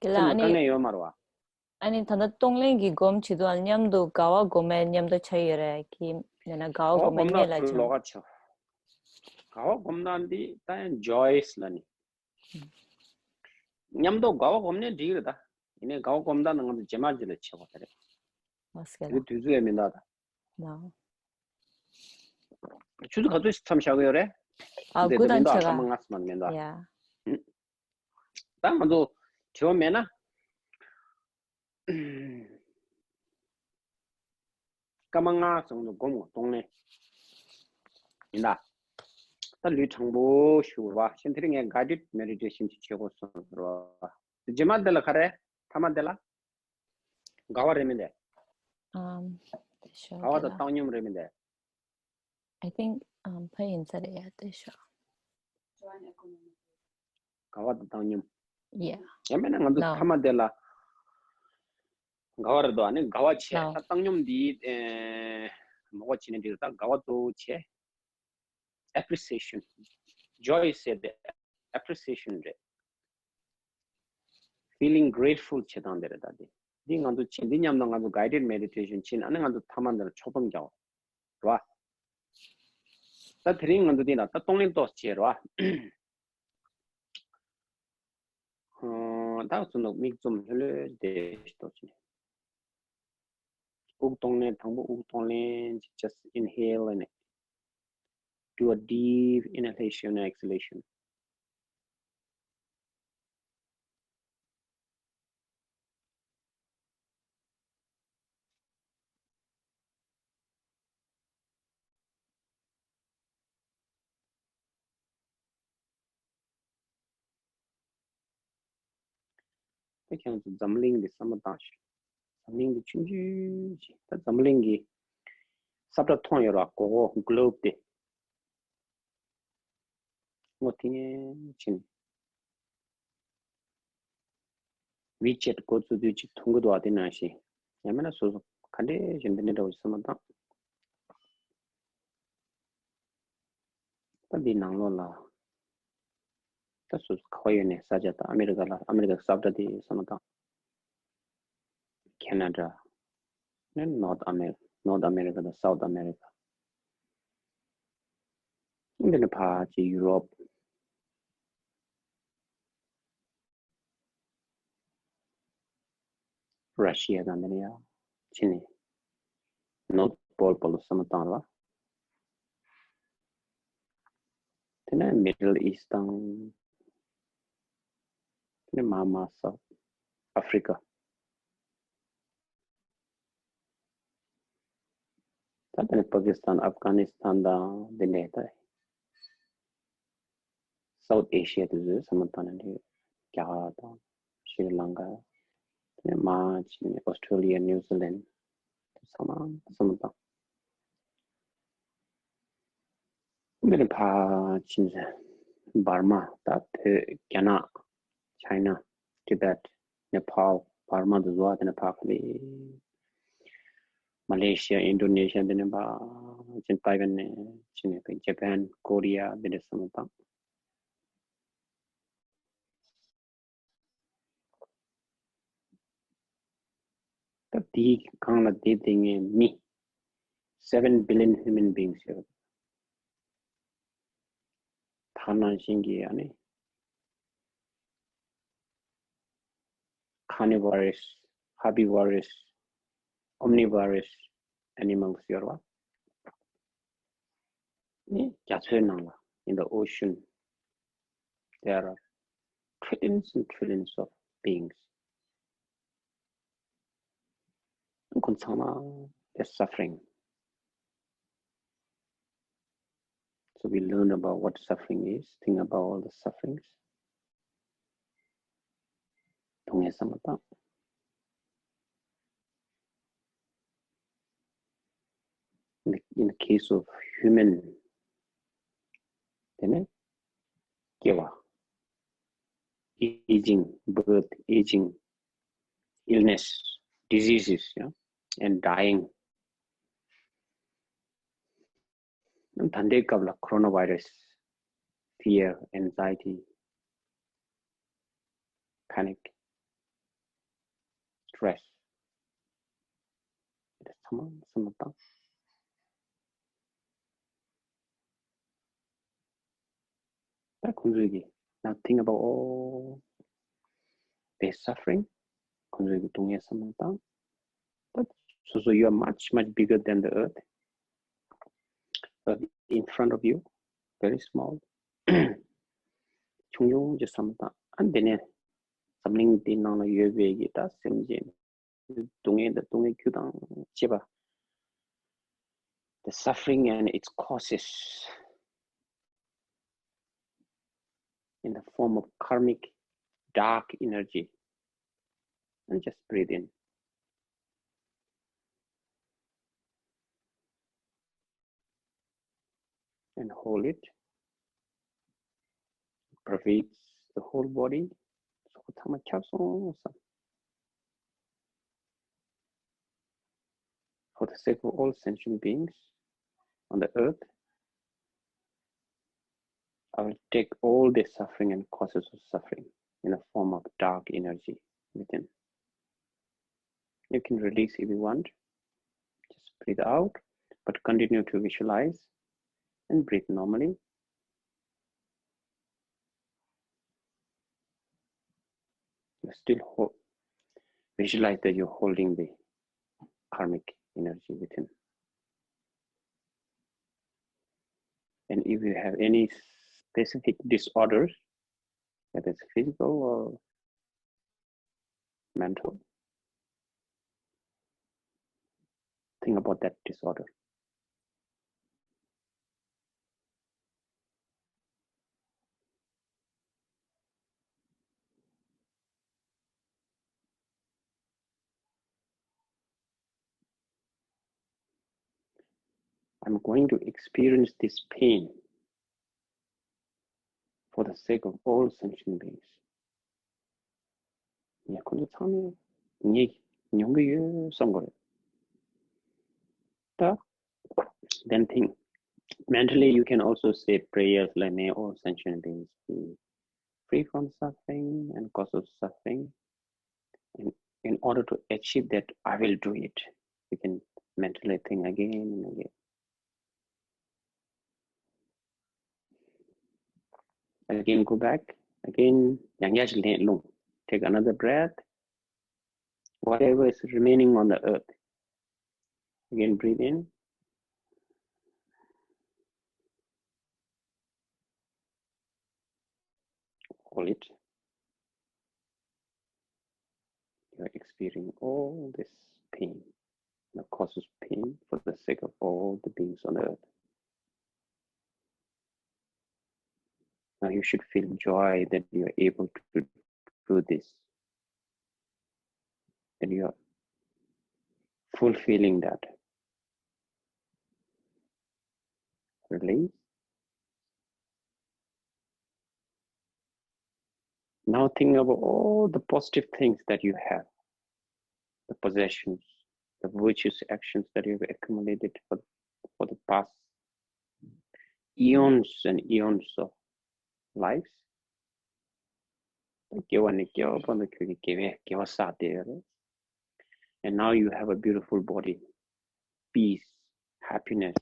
དེ་ལ་སེམས་ལ་ཨ་ནི་དཀའ་ངལ་ཡོད་མ་རེད་བ། ཨ་ནི་ད་ལྟ་གཏོང་ལེན་གྱི་སྒོམ་བྱེད་དུས་མཉམ་དུ་དགའ་བ་སྒོམ་མེད་མཉམ་དུ་བྱ་ཡི་རེད་ཀྱི་མེད་ན་དགའ་བ་དགའ་བ་སྒོམ་མེད་སྒོམ་ན་ལ་ལོགས་ཀ་ཆེ། དགའ་བ་སྒོམ་ན་འདི་ད་ཡང་ཇོ་ཡི་ལ་ནི། མཉམ་དུ་དགའ་བ་སྒོམ་ནས་འགྲིག་རེད་ད། ཡིན་ནའི་དགའ་བ་སྒོམ་ད་ན་ང་ཚོ་རྗེས་མ་རྗེས་ལ་བྱེད་དགོས་ད་རེད། མ་སྐད་ལ། དེ་དུས་ཚོད་ཡང་མི་འདུག་ད། ལ། ཆུ་ཚོད་ག་ཚོད་མཚམས་བཞག་གི་ཡོད་རེད། ཨ་དེ་དགུ་ད་མི་དང་འདུག་ཕྱེད་ཨ་ཀ་ལྷག་མ་ང་སི་མ་མི་འདུག་ཡ། ད་ང་ཚོ་དྲི་བ་མེད་ན། སྐར་མ་ལྔ་ཙམ་དུ་སྒོམ་དགོས་གཏོང་ལེན། ཡིན་ད། ད་ལུས་དྲང་པོ་བཞུགས་རོགས། ཤིན་དེ་རིང་ངས་guided meditation ཅིག་བྱེད་དགོས་སོང་རོགས། རྗེས་མ་དེ་ལ་ག་རེ། ཐ་མ་དེ་ལ། དགའ་བ་རེད་མིན་དེ། ཨམ། དེ་ཤོག་དགའ་བ་དེ་དང་ལ། བཏང་སྙོམས་རེད་མིན་དེ། I think ཨམ་ཕ་ཡིན་ས་རེད་ཡ་དེ་ཤོག་དགའ་བ་དང་བཏང་སྙོམས། Yeah. ཡང་མིན་ན་ང་ཚོ No. ཐ་མ་དེ་ལ། དགའ་བ་རེད་དོ། ཨ་ནི་དགའ་བ་བྱས། No. ད་བཏང་སྙོམས་འདི་ཨེ་མོག་པ་བྱས་ནས་འགྲིག་ད་དགའ་བ་གཙོ་བོ་བྱས། Appreciation. Joy is the appreciation རེད། Feeling grateful བྱེད་སྟངས་དེ་རེད་ད་དེ། འདི་ང་ཚོ་བྱེད་འདི་མཉམ་དུ་ང་ཚོ་guided meditation བྱེད་ཨ་ནི་ང་ཚོ་ཐ་མ་འདི་ལ་ཕྱོགས་སྡོམ་རྒྱག་རོ། ད་དེ་རིང་ང་ཚོ་འདི་ལ་ད་གཏོང་ལེན་ཏོག་བྱེད་རོ། ད་ཚུ་ནུ་མིག་བཙུམ་ལྷོད་ལྷོད་བསྡད་ཏོག་ཅིག་དབུགས་གཏོང་ལེན་དང་པོ་དབུགས་གཏོང་ལེན་just inhale and do a deep inhalation and exhalation. ད་ཁྱེད་ཚོ་འཛམ་གླིང་འདི་བསམ་བློ་བཏང་ཤིག་འཛམ་གླིང་འདི་ཆུང་ཆུང་ཅིག་ད་འཛམ་གླིང་གི་ས་བཀྲ་མཐོང་ཡོད་ར། གོ་གོ་གྷི་ལོབ་དེ། སྔོ་ཐིང་ངེ་ཕྱིན། ཝི་ཅེཊ་འགོ་བཙུགས་དུས་ཅིག་མཐོང་གི་འདུག་བ། དེ་ནང་བཞིན་ཡང་མིན་ན་སོ་སོ་ ག་འདྲས་ཞིག་འདི་འདྲས་འདྲ་བོ་ཞིག་བསམ་བློ་བཏང་། ད་འདི་ནང་ལོགས་ལ། ད་སོ་སོ་ག་བ་ཡོད་ནས་ས་ཆ་ད་ཨ་མེ་རི་ཀ་ལ་ཨ་མེ་རི་ཀ་ས་བཀྲ་དེ་བསམ་བློ་བཏང་། ཁེ་ན་ཌ། ནས་North Amer- North America དང་South America། འདི་ནས་ཕར་ཅིག་ཡུ་རོབ། ར་ཤི་ཡ་དང་འདི་ནས་ཡར་ཕྱིན་ནས་North Pole བར་ལ་བསམ་བློ་བཏང་ར། དེ་ནས་Middle East དང་དེ་ནས་མར་མར་South Africa། ད་དེ་ནས་པ་ཀི་སི་ཐན་ཨབ་གྷ་ནི་སི་ཐན་དང་འདི་འདྲས་ད། South Asia དེ་ཚོའི་བསམ་བློ་བཏང་ན་འདི་རྒྱ་གར་དང་ཤྲི་ལང་ཀ། དེ་ནས་མར་ཕྱིན་ནས་ཨོ་སི་ཊྲེ་ལི་ཡ། ནིའུ་ཛི་ལན། དེ་ཚང་མ་བསམ་བློ་བཏང་། འདི་ནས་ཕར་ཕྱིན་ནས་འབར་མ། ད་བོད་རྒྱ་ནག China, Tibet, Nepal, Burma དེ་ཚོ་དེ་ནས་ཕར་ཁ་ལས། Malaysia, Indonesia དེ་ནས་ཕར་ཕྱིན། ཏའི་ཝན་ནས་ཕྱིན་ནས་Japan, Korea དེ་འདྲས་བསམ་བློ་བཏང་། ད་དེའི་སྒང་ལ་བསྡད་བསྡད་མཁན་མི་seven billion human beings ཡོད། ད་ནང་བཞིན་གྱི་ཨ་ནི་carnivorous, herbivorous, omnivorous animals ཡོད་རེད་བ། ནི་རྒྱ་མཚོའི་ནང་ལ། In the ocean there are trillions and trillions of beings. ཁོང་ཚང་མ་they're suffering. So we learn about what suffering is, think about all the sufferings. སྡུག་བསྔལ་བསམ་བློ་བཏང་། In the, in the case of human དེ་ནས་སྐྱེ་བ། Aging, birth, aging, illness, diseases, yeah, and dying. ད་ལྟའི་སྐབས་ལ་coronavirus, fear, anxiety, panic, stress དེ་ཚང་མ་བསམ་བློ་བཏང་། ད་ཁོང་ཚོས་ཀྱི། Now think about all the suffering. ཁོང་ཚོས་ཀྱི་སྡུག་བསྔལ་བསམ་བློ་བཏང་། But so, so you are much, much bigger than the earth. Earth in front of you, very small. ཆུང་ཆུང་ཅིག་བསམ་བློ་བཏང་། ཨ་འདི་ནས་འཛམ་གླིང་འདི་ནང་ལ་ཡོད་པའི་གི་ད་སེམས་ཅན། སྡུག་བསྔལ་དང་སྡུག་བསྔལ་རྒྱུ་དང་བཅས་པ། The suffering and its causes in the form of karmic dark energy. And just breathe in. And hold it. Pervades the whole body. So ཚང་མ་ཁྱབ་སོང་བསམ། For the sake of all sentient beings on the earth, I will take all the suffering and causes of suffering in the form of dark energy within. You can release if you want. Just breathe out, but continue to visualize and breathe normally. You still hold, visualize that you're holding the karmic energy within. And if you have any specific disorders, whether it's physical or mental, think about that disorder. I'm going to experience this pain for the sake of all sentient beings. ཡ། ཁོ་ཚོ་ཚང་མས་ངས་མྱོང་གི་ཡོད་བསམ་དགོས་རེད། after, then think mentally. You can also say prayers like, "May all sentient beings be free from suffering and cause of suffering." In, in order to achieve that, I will do it. You can mentally think again and again. Again, go back. Again, ཡང་བསྐྱར་ཞིག་ལེན་རླུང་། take another breath. Whatever is remaining on the earth. Again, breathe in. Hold it. You are experiencing all this pain that causes pain for the sake of all the beings on earth. Now you should feel joy that you are able to do this, that you are fulfilling that. Release. Now think about all the positive things that you have, the possessions, the virtuous actions that you have accumulated for, for the past eons and eons of lives. སྐྱེ་བ་ནས་སྐྱེ་བ་བར་དུ་ཁྱོད་ཀྱིས་དགེ་བའི་དགེ་བ་བསགས་བསྡད་ཡོད་རེད། And now you have a beautiful body, peace, happiness,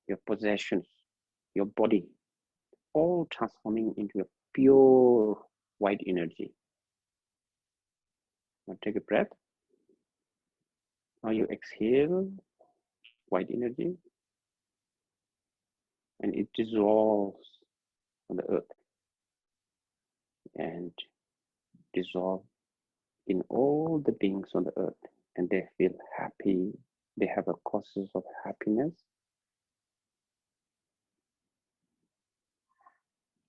your possessions, your body, all transforming into a pure white energy. Now take a breath. Now you exhale white energy and it dissolves on the earth and dissolve in all the beings on the earth, and they feel happy. They have a causes of happiness.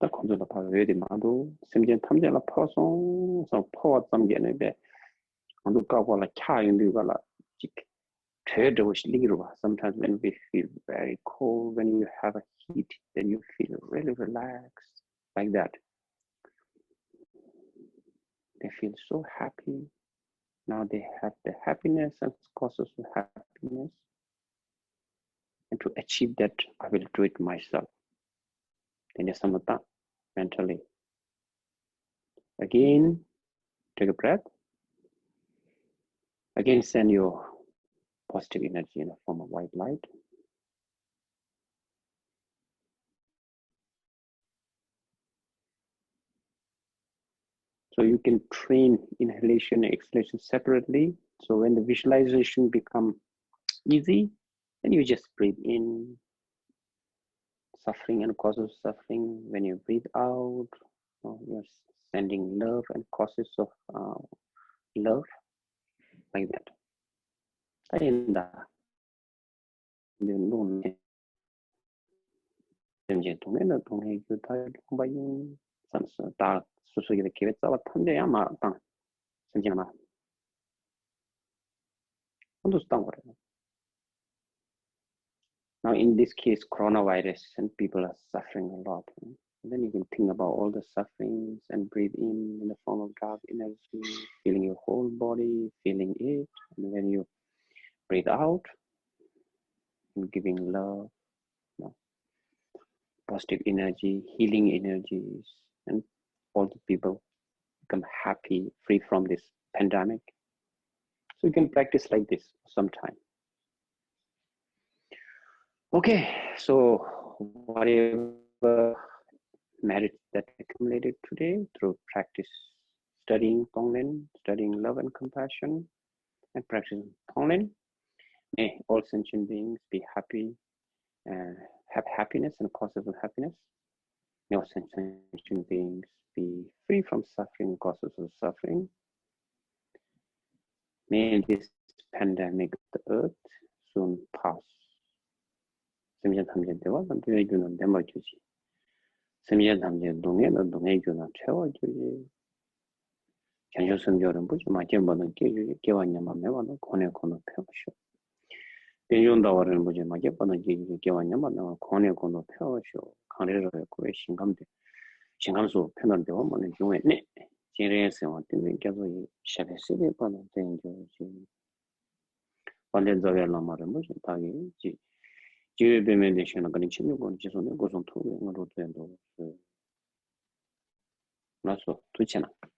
ད་ཁོང་ཚོ་ལ་ཕར་འོས་དེ་མ་འདུག་སེམས་ཅན་ཐམས་ཅད་ལ་ཕོག་སོང་སོང་། ཕོག་པ་ཙམ་གྱིས་ནས་པས་ང་ཚོ་བཀག་པ་ལ་འཁྱག་ཡོང་དུས་ག་ལ་ཅིག་དྲོད་འདྲ་བོ་ཞིག་སླེབས་ཀྱི་རེད་པ། Sometimes when we feel very cold, when you have a heat, then you feel really relaxed like that. They feel so happy. Now they have the happiness and causes of happiness. And to achieve that, I will do it myself. Then just mentally. Again, take a breath. Again, send your positive energy in the form of white light. So you can train inhalation and exhalation separately. So when the visualization become easy, then you just breathe in, suffering and cause of suffering. When you breathe out, uh, you're sending love and causes of uh, love, like that. ད་ཡིན་ད། འདི་རླུང་ནི། སེམས་ཅན་སྡུག་བསྔལ་ན་སྡུག་བསྔལ་རྒྱུ་དག་སྦྱོང་བ་ཡིན། བསམ་སོང་། ད་སོ་སོ་ཡི་དགེ་བའི་རྩ་བ་ཐམས་ཅད་ཡང་མར་བཏང་། སེམས་ཅན་ལ་མར་ཁོང་དུ་བཏང་བ་རེད། Now, in this case, coronavirus, and people are suffering a lot. Then you can think about all the sufferings and breathe in in the form of dark energy, feeling your whole body, feeling it. And when you breathe out, and giving love, you know, positive energy, healing energies, and all the people become happy, free from this pandemic. So you can practice like this sometime. Okay, so whatever merit that accumulated today through practice, studying Tonglen, studying love and compassion, and practicing Tonglen, may all sentient beings be happy, uh, have happiness and causes of happiness. May all sentient beings be free from suffering, causes of suffering. May this pandemic of the earth soon pass. སེམས་ཅན་ཐམས་ཅད་བདེ་བ་དང་བདེ་བའི་རྒྱུ་རྣམས་ལྡན་པར་གྱུར་ཅིག་སེམས་ཅན་ཐམས་ཅད་སྡུག་བསྔལ་དང་སྡུག་བསྔལ་རྒྱུ་རྣམས་བྲལ་བར་གྱུར་ཅིག་བྱང་ཆུབ་སེམས་མཆོག་རིན་པོ་ཆེ་མ་སྐྱེས་པ་དང་སྐྱེ་གྱུར་ཅིག་སྐྱེ་བ་ཉམས་པ་མེད་པ་དང་གོང་ནས་གོང་དུ་འཕེལ་བར་ཤོག་རྟེན་འབྱུང་ཟླ་བ་རིན་པོ་ཆེ་མ་སྐྱེས་པ་དང་སྐྱེ་གྱུར་ཅིག་སྐྱེ་བ་ཉམས་པ་མེད་པ་གོང་ནས་གོང་དུ་འཕེལ་བར་ཤོག་གངས་རི་ར་བས་བསྐོར་བའི་ཞིང་ཁམས་དེར། ཞིང་ཁམས་སུ་ཕན་དང་བདེ་བ་མང་ནས་འབྱུང་བའི་གནས། སྤྱན་རས་གཟིགས་དབང་བསྟན་འཛིན་རྒྱ་མཚོ་ཡི། ཞབས་པད་སྲིད་མཐའི་བར་དུ་བརྟན་གྱུར་ཅིག་དཔལ་ལྡན་རྩ་བའི་བླ་མ་རིན་པོ་ཆེ་དག་གིས་ཅི། སྤྱི་བོའི་པདྨའི་གདན་ཞིག་ན་བཀའ་དྲིན་ཆེན་པོའི་སྒོ་ནས་རྗེས་སུ་ནི་སྒོ་གསུམ་ཐུགས་ཀྱི་སྔ་དྲོ་བསྟོད་དུ་གསོལ། ལགས་སོ། ཐུགས་རྗེ་གནང་།